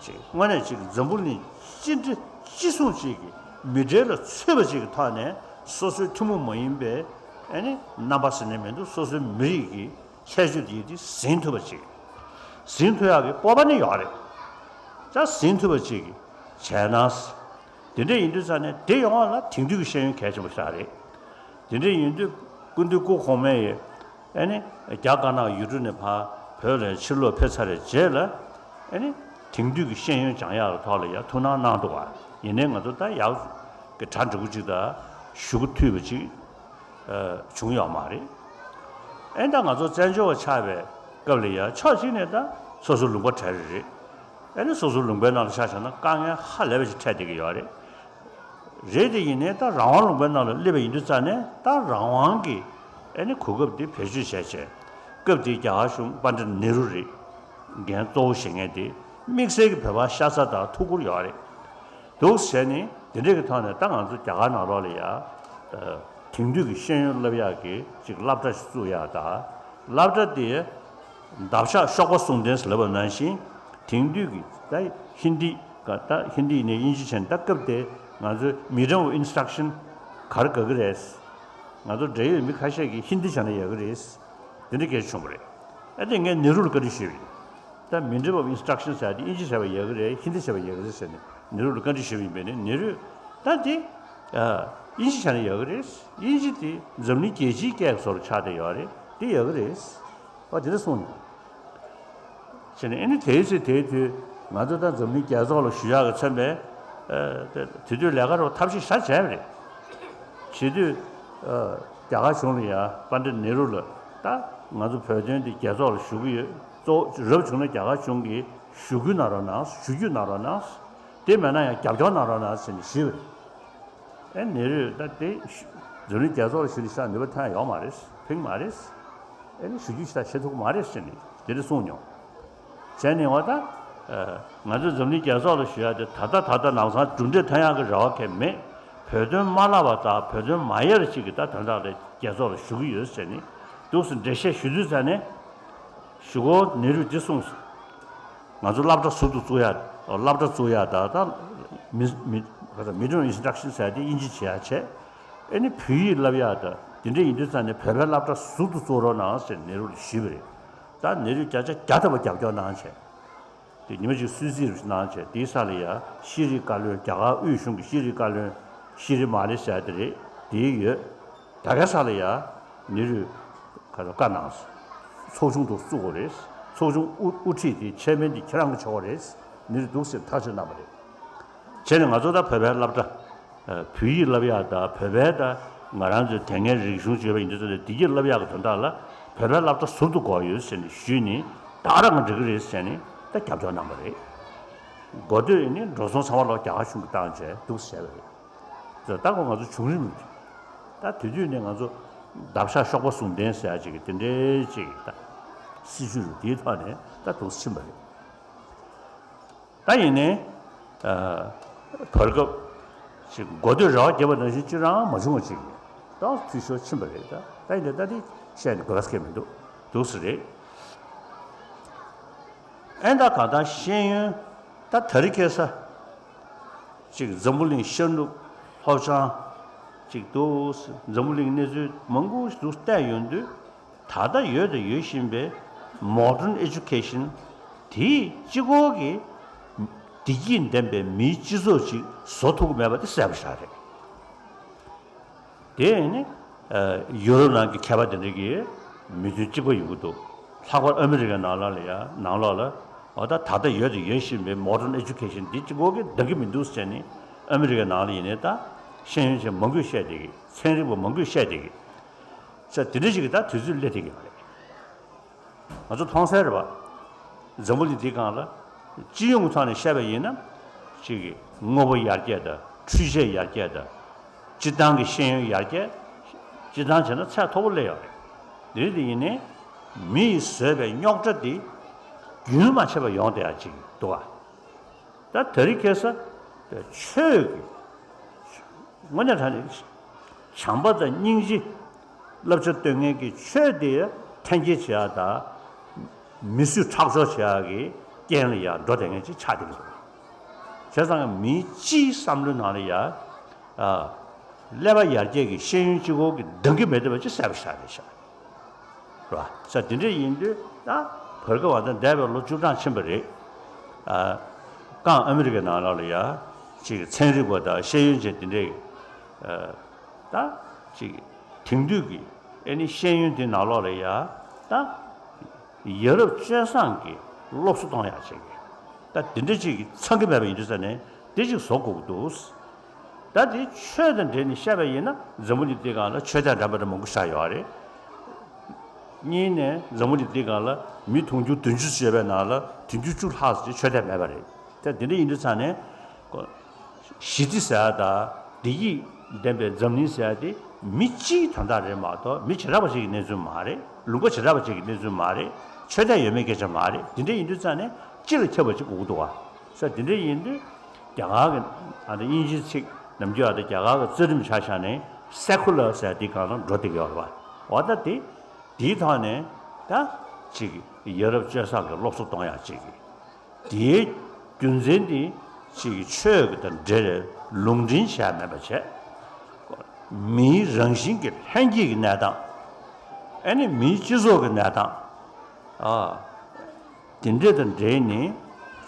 ཅིག་དངོས་གནས་ཅིག་འཛམ་བུ་གླིང་སྤྱི་འདྲ་སྤྱི་སྲུང་ཅིག་གི་མི་གྲལ་ལ་ཚུད་པ་ཅིག་གི་ཐོག་ནས་སོ་སོའི་ཐུན་མོང་མ་ཡིན་པའི་ཨ་ནི་རྣམ་པ་ཟེར་ནས་མི་འདུག་སོ་སོའི་མི་རིགས་ཀྱི་ཁྱད་ཆོས་དེ་དེ་ཟིན་ཐུབ་པ་ཅིག་ཟིན་ཐུབ་ཡག་གི་སྤོབས་པ་ནི་ཡོད་རེད། ད་ཟིན་ཐུབ་པ་ཅིག་བྱས་ན། དེ་འདྲ་ཡིན་དུས་ཙང་ནས་དེ་ཡོང་བ་ལ་དེང་དུས་ཀྱི་ཤེས་ཡོན་གལ་ཆེན་པོ་ཞིག་རེད། དེ་འདྲ་ཡིན་དུས་སྐུ་མདུན་སྐུ་གོང་མ་ཡིས་ཨ་ནི་རྒྱ་དཀར་ནག་ཡུལ་གྲུ་ནས་ཕར་བོད་ལ་ཕྱིར་ལོག་ཕེབས་ཚར་བའི་རྗེས་ལ་ཨ་ནི་དེང་དུས་ཀྱི་ཤེས་ཡོན་སྦྱང་ཡག་ལ་ཐོག་ལ་ཡ་ཐུགས་སྣང་གནང་འདུག་ག་ཡིན་ནའི་ང་ཚོ་ད་ཡག་གི་གྲ་འགྲིག་པོ་ཅིག་དང་ཞུ་གུ་མཐུད་པ་ཅིག་བྱུང་ཡོད་མ་རེད། ཨེ་ད་ང་ཚོ་བཙན་བྱོལ་བ་ཆགས་པའི་སྐབས་ལ་ཡ་ཕྱོགས་གཅིག་ནས་ད་སོ་སོ་ལུང་པ་གྲལ་རེ་རེད། ཨེ་ནི་སོ་སོ་ལུང་པའི་ནང་ལ་ཆ་བཞག་ན་དཀའ་ངལ་ཧ་ལས་པ་ཞིག་འཕྲད་བསྡད་ཀྱི་ཡོད་རེད། རེད་དེ་ཡིན་ནའི་ད་རང་དབང་ལུང་པའི་ནང་ལ་སླེབས་པ་ཡིན་དུས་ཙང་ནས་ད་རང་དབང་གི་ཨེ་ནི་གོ་སྐབས་དེ་བེད་སྤྱོད་བྱས་བྱས། སྐབས་དེའི་རྒྱ་གར་གཞུང་པཎྜི་ཏ་ནེ་རུ་རེད། འགན་གཙོ་བོ་བཞེས་མཁན་དེ་དམིགས་བསལ་གྱི་བོད་པ་ཤ་ཚ་དང་ཐུགས་ཁུར་ཡོད་རེད། འདུག་བྱས་ནས་དེ་འདྲས་ཀྱི་ཐོག་ནས་ད་ང་ཚོ་རྒྱ་གར་ནང་ལོགས་ལ་ཡ། དེང་དུས་ཀྱི་ཤེས་ཡོན་བསླབ་ཡག་གི་ཅིག་སློབ་གྲྭ་ཞིག་བཙུགས་ཡག་དང་། སློབ་གྲྭ་དེ་འདབ་ཆགས་གཤོག་པ་ཟུང་ལྡན་ཟེར་ལབ་པ་ནང་བཞིན་དེང་དུས་ཀྱི་ད་ཧིན་དི་ད་ཧིན་དི་ཡིན་ནའི་དབྱིན་ཇི་བྱས་ནས་ད་སྐབས་དེ་ང་ཚོའི་medium of instruction ག་རེ་དགའ་གི་རེད། ང་ཚོ་འབྲེལ་ཡོད་མི་ཁ་ཤས་ཀྱིས་ཧིན་དི་བྱས་ན་ཡག་གི་རེད། དེ་འདྲ་སྐད་ཆ་བྱུང་བ་རེད། ཨ་དེ་ངས་ནེ་རུ་ལ་བཀའ་འདྲི་ཞུས་པ་ཡིན། ད་medium of instruction ཟེར་ཡ་དེ་དབྱིན་ཇི་བྱས་པ་ཡག་གི་རེད། ཧིན་དི་བྱས་པ་ཡག་གི་རེད་ཟེར་ནས་ནེ་རུ་ལ་བཀའ་འདྲི་ཞུས་པ་ཡིན་པས་ནི་ནེ་རུས་ད་དེ་ཨ་དབྱིན་ཇི་བྱས་ན་ཡག་གི་རེད། དབྱིན་ཇི་དེ་འཛམ་གླིང་རྒྱལ་སྤྱིའི་སྐད་བཟོ་འདྲ་ཆགས་བསྡད་ཡོད་རེད། དེ་ཡག་གི་རེད། ཨ་དེ་འདྲ་གསུངས་ནས། བྱས་ནས་ཨ་ནི་དེའི་ཚེ་དེའི་དུས་ང་ཚོ་ད་འཛམ་གླིང་རྒྱལ་ཚོགས་ལ་ཞུ་ཡག་གི་མཚོན་པའི་ཨ་དེ་དུས་ལས་ཀ་རུ་ཐབས་ཤེས་བྱ་བྱས་པ་རེད། བྱེད་དུས་ཨ་རྒྱ་གར་གཞུང་ལ་ཡ་པཎྜི་ཏ་ནེ་རུ་ལ་ད་ང་ཚོ་བོད་དོན་འདི་རྒྱལ་ཚོགས་ལ་ཞུ་གི་ཡོད། གཙོ་བོ་རབ་བྱུང་ན་རྒྱ་གར་གཞུང་གིས་ཞུ་སྐུལ་གནང་རོགས་གནང་། ཞུ་རྒྱུ་གནང་རོགས་གནང་། དེ་མེད་ན་ཡང་རྒྱབ་སྐྱོར་གནང་རོགས་གནང་ཟེར་ནས་ཞུས་པ་རེད། ཨེ་ནེ་རུས་ད་དེ་ཞུ་འཛམ་གླིང་རྒྱལ་ཚོགས་ལ་ཞུ་ནས་ཤག་ནུས་པ་ཐོན་ཡོད་མ་རེད། ཕིང་མ་རེད། ཨེ་ནི་ཞུ་རྒྱུ་ཞིག་ད་བྱེད་ཐུབ་ཀྱི་མ་རེད་ཟེར་ནས་དེ་འདྲ་གསུངས་མྱོང་། བྱས་ནས་འོ་ད་ཨ་ང་ཚོས་འཛམ་གླིང་རྒྱལ་ཚོགས་ལ་ཞུ་ཡ་དེ་ད་ལྟ་ད་ལྟ་ལམ་སང་གྲུབ་འབྲས་ཐོན་ཡག་གི་རེ་བ་གང་ཡང་མེད། བོད་དོན་མ་བརླག་པ་དང་བོད་དོན་མ་ཡལ་བ་ཅིག་གི་ད་དོན་དག་ལ་རྒྱལ་ཚོགས་ལ་ཞུ་གི་ཡོད་ཟེར་ནས་འདུག་སེ་འགྲེལ་བཤད་ཞུ་དུས་ཙང་ནས་གཞུག་གུ་ནེ་རུས་འདི་གསུངས་སོང་། ང་ཚོ་སློབ་གྲྭ་ཟུར་དུ་བཙུགས་ཡ། སློབ་གྲྭ་བཙུགས་ཡ་ད་ད་མི་མི་ག་ཚོད་མི་ཌལ་ཨིན་སི་ཊྲག་ཤན་ཟེར་ཡ་དེ་དབྱིན་ཇི་བྱེད་ཡ་བྱས། ཨེ་ནི་བོད་ཡིག་བསླབ་ཡ་ད་དེ་འདྲ་ཡིན་དུས་ཙང་ནས་བོད་པའི་སློབ་གྲྭ་ཟུར་དུ་བཙུགས་རོགས་གནང་ཟེར་ནེ་རུ་ལ་ཞུས་པ་རེད། ད་ནེ་རུས་བརྒྱ་ཆ་བརྒྱ་ཐམ་པ་རྒྱབ་སྐྱོར་གནང་བྱས། དེ་ཉི་མ་གཅིག་གསོལ་ཚིགས་རེ་གནང་བྱས་དེའི་ས་ལ་ཡ་ཤེས་རིག་བཀའ་བློན། རྒྱ་གར་དབུས་གཞུང་གི་ཤེས་རིག་བཀའ་བློན་ཤི་རི་མ་ལི་ཟེར་དེ་རེད། དེའི་ཡོད། ད་ག་ས་ལ་ཡ་ནེ་རུས་ཁ་ལ་བཀའ་གནང་སོང་། ཚོགས་ཆུང་དུ་བཙུགས་དགོས་རེད། ཚོགས་ཆུང་དབུ་དབུ་ཁྲིད་དེ་ཆེར་མེན་དེ་ཁྱེད་རང་གི་ཆོག་རེད། ནེ་རུས་འདུག་སེ་ཐག་གཅོད་གནང་བ་རེད། བྱས་ནས་ང་ཚོ་ད་བོད་པའི་སློབ་གྲྭ། བོད་ཡིག་བསླབ་ཡག་དང་བོད་པའི་ད་ང་རང་ཚོའི་དེ་སྔའི་རིག་གཞུང་བརྗོད་པ་ཡིན་དུས་ཚོད་ནས་བདེ་སྐྱིད་བསླབ་ཡག་གི་དོན་དག་ལ་བོད་པའི་སློབ་གྲྭ་ཟུར་དུ་དགོས་ཡོད་ཟེར་ནས་ཞུས་ནས་ད་རང་གི་འགྲིག་གི་རེད་ཟེར་ནས་ད་རྒྱབ་སྐྱོར་གནང་བ་རེད། འགོ་སྟོད་ཡིན་ནི་འགྲོ་སོང་ཚང་མ་ལོག་རྒྱ་གར་གཞུང་གིས་བཏང་བྱས་འདུག་ཟེར་བ་རེད། ད་ད་གོ་ང་ཚོ་བྱུང་རིམ་རེད། ད་དེ་དུས་ནས་ང་ཚོ་འདབ་ཆགས་གཤོག་པ་ཟུང་ལྡན་ཟེར་ཡག་ཅིག་གི་དེ་འདྲའི་ཅིག་ད་སྲིད་བྱུས་རུ་དེའི་ཐོག་ནས་ད་འདུག་ཕྱིན་པ་རེད། ད་ཡིན་ནའི་བར་སྐབས་ཤིག་འགོ་སྟོད་རེ་བ་བརྒྱབ་པ་ནང་བཞིན་ཅི་རང་མ་བྱུང་བ་ཅིག་ད་འཐུས་ཤོར་ཕྱིན་པ་རེད། ད་ད་ཡིན་ནའི་ད་དེ་བཤད་ནས་དགོས་པ་སྐད་མི་འདུག་འདུག་སེ་རེད། ཨེ་ད་གང་ལྟར་ཤེས་ཡོན་ད་དེ་རིང་ཁ་སང་ཅིག་འཛམ་བུ་གླིང་ཤར་ནུབ་ལྷོ་བྱང་ཅིག་འདུག་སེ་འཛམ་བུ་གླིང་གནས་ཚུལ་མང་པོ་ཞིག་འདུག་བལྟས་ཡོང་དུས། ད་ལྟ་ཡོད་དང་ཡོད་བཞིན་པའི་modern education་དེས་གཅིག་པོ་གིས་བདེ་སྐྱིད་ལྡན་པའི་མིའི་སྤྱི་ཚོགས་ཅིག་བཟོ་ཐུབ་ཀྱི་མེད་པ་དེ་གསལ་པོ་ཞིག་རེད། དེ་ནི་ཡུ་རོབ་ནང་གི་མཁས་པ་དེ་འདྲ་གིས་མོས་མཐུན་གཅིག་པ་ཡོང་གི་འདུག་ལྷག་པར་ཨ་མི་རི་ཀའི་ནང་ལོགས་ལ་ཡ་ནང་ལོགས་ལ་འོ་ད་ད་ལྟ་ཡོད་དང་ཡོད་བཞིན་པའི་modern education་འདི་གཅིག་པོ་གིས་འདང་གི་མི་འདུག་ཟེར་ནས་ཨ་མི་རི་ཀའི་ནང་ལ་ཡིན་ནའི་ད་ཤེས་ཡོན་ཅན་མང་པོས་བཤད་བསྡད་ཀྱི། ཚན་རིག་པ་མང་པོས་བཤད་བསྡད་ཀྱི། ས་དེ་འདྲ་ཞིག་གི་ད་དུས་ཚོད་སླེབས་བསྡད་ཀྱི་ཡོད་རེད། ང་ཚོ་མཐོང་གསལ་རེད་པ། འཛམ་བུ་གླིང་འདིའི་སྒང་ལ་སྤྱི་ཡོངས་ཀྱི་ཐོག་ནས་བཤད་པ་ཡིན་ན། ཅིག་གི་དངོས་པོ་ཡར་རྒྱས་དང་འཕྲུལ་ཆས་ཡར་རྒྱས་དང་། སྤྱིར་བཏང་གི་ཤེས་ཡོན་ཡར་རྒྱས། སྤྱིར་བཏང་བྱས་ན་ཚད་མཐོ་པོ་སླེབས་ཡོད་རེད། དེ་དེ་ཡིན་ནའི་མི་ཡིས་བཟོས་པའི་རྙོག་དྲ་འདི་རྒྱུན་མ་ཆད་པར་ཡོང་བསྡད་ཡ་ཅིག་འདུག་ག་ད་དེ་རིང་ཁ་སང་ཆོས་ཀྱི་དངོས་གནས་དྲང་གནས་བྱམས་པ་དང་སྙིང་རྗེ་བསླབ་བྱ་སྟོན་མཁན་གྱི་ཆོས་དེ་འཐེན་འཁྱེར་བྱེད་ཡག་དང་མི་གསོད་ཁྲག་སྦྱོར་བྱེད་ཡག་གི་རྐྱེན་ལ་ཡང་འགྲོ་བསྡད་མཁན་ཅིག་ཆགས་བསྡད་ཀྱི་འདུག་བྱས་ཙང་མིའི་སྤྱིའི་བསམ་བློའི་ནང་ལ་ཡང་ཀླད་པ་ཡར་རྒྱས་ཀྱི་ཤེས་ཡོན་གཅིག་པོ་གིས་འདང་གི་མེད་བསྡད་པ་ཅིག་གསལ་པོ་ཞིག་རེད་ཤག་རེད་བ། ས་དེ་འདྲ་ཡིན་དུས་ད་བར་སྐབས་བ་དང་འདས་པའི་ལོ་བཅུ་གྲངས་ཕྱིན་པ་རེད། ཨ། ཀང་ཨ་མི་རི་ཀའི་ནང་ལོགས་ལ་ཡ་ཅིག་ཚན་རིག་པ་དང་ཤེས་ཡོན་ཅན་དེ་འདྲའི་ཨ། ད་ཅིག་དེང་དུས་ཀྱི་ཨེ་ནི་ཤེས་ཡོན་དེ་ནང་ལོགས་ལ་ཡ་ད་ཡ་རབས་སྤྱོད་བཟང་གི་སློབ་གསོ་གཏོང་ཡག་ཅིག་ད་དེ་འདྲ་ཅིག་ཚང་གི་མེད་པ་ཡིན་དུས་ས་ནས་དེ་ཅིག་བཟོ་དགོས་ཀྱི་འདུག་ད་དེ་ཆོས་དང་འབྲེལ་ནས་བཤད་པ་ཡིན་ན་འཛམ་བུ་གླིང་འདིའི་སྒང་ལ་ཆོས་དད་འདྲ་མི་འདྲ་མང་པོ་ཞིག་ཡོད་རེད། གཉིས་ནས་འཛམ་བུ་གླིང་འདིའི་སྒང་ལ་མི་དུང་ཕྱུར་བདུན་ཅུ་ཙམ་ཡོད་པའི་ནང་ལ་དུང་ཕྱུར་བཅུ་ལྷག་ཙམ་ཆོས་དད་མེད་པ་རེད། ད་དེ་འདྲ་ཡིན་དུས་ཙང་ནས་ཞི་བདེ་ཟེར་ཡ་དང་བདེ་སྐྱིད་ལྡན་པའི་འཛམ་གླིང་ཟེར་ཡ་དེ་མི་སྤྱིའི་དོན་དག་རེད་མ་གཏོགས་མི་བྱེ་བྲག་པ་ཅིག་གི་གནས་ཚུལ་མ་རེད། ལུང་པ་བྱེ་བྲག་པ་ཅིག་གི་གནས་ཚུལ་མ་རེད། ཆོས་དད་ཡོད་མེད་སྐད་ཆ་མ་རེད། དེ་འདྲ་ཡིན་དུས་ཙང་ནས་སྤྱི་ལ་ཁྱབ་པ་ཅིག་དགོས་ཀྱི་འདུག་བ། ས་དེ་འདྲ་ཡིན་དུས། རྒྱ་གར་གྱི་ཨ་ནི་དབྱིན་ཇིའི་ཚིག་ནམ་རྒྱུན་ཨ་ད་རྒྱ་གར་གྱི་རྩ་ཁྲིམས་ཆ་བཞག་ནས་སེ་ཁུ་ལར་ཟེར་དེའི་སྒང་ལ་འགྲོ་བསྡད་ཀྱི་ཡོད་རེད་བ། འོ་ད་དེ་དེའི་ཐོག་ནས་ད་ཅིག་ཡ་རབས་སྤྱོད་བཟང་གི་སློབ་གསོ་གཏོང་ཡག་ཅིག་གི་དེའི་རྒྱུ་མཚན་དེ་ཅིག་ཆོས་ཀྱི་དང་འབྲེལ་ལུང་འདྲེན་བྱས་མེད་པ་བྱས། མིའི་རང་བཞིན་གྱི་ལྷན་སྐྱེས་ཀྱི་གནས་སྟངས། ཨ་ནི་མིའི་སྤྱི་ཚོགས་ཀྱི་གནས་སྟངས། ཨ། དེ་འདྲ་དང་འབྲེལ་ནས་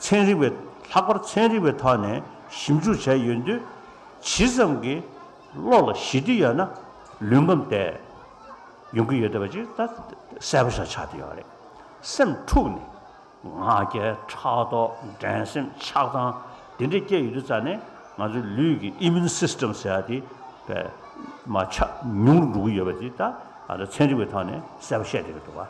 ཚན་རིག་པའི་ལྷག་པར་ཚན་རིག་པའི་ཐོག་ནས་ཞིབ་འཇུག་བྱས་ཡོང་དུས་ཇི་ཙམ་གྱིས་བློ་ལ་ཞི་བདེ་ཡོད་ན་ལུས་ཁམས་བདེ་ཡོང་གི་ཡོད་བསྡད་པ་ཅིག་ད་གསལ་པོ་ཞིག་ཆགས་བསྡད་ཡོད་རེད། སེམས་འཁྲུགས་ནས་ང་རྒྱལ་ཕྲག་དོག་འགྲན་སེམས་ཆགས་སྡང་དེ་འདྲ་སྐྱེ་ཡོང་དུས་ཙང་ནས་ང་ཚོའི་ལུས་ཀྱི་immune system་ཟེར་ཡ་དེ་མར་ཆག་ཉུང་རུ་འགྲོ་གི་ཡོད་པ་དེ་ད་ང་ཚོ་ཚན་རིག་པའི་ཐོག་ནས་གསལ་པོ་བཤད་བསྡད་ཀྱི་འདུག་བ།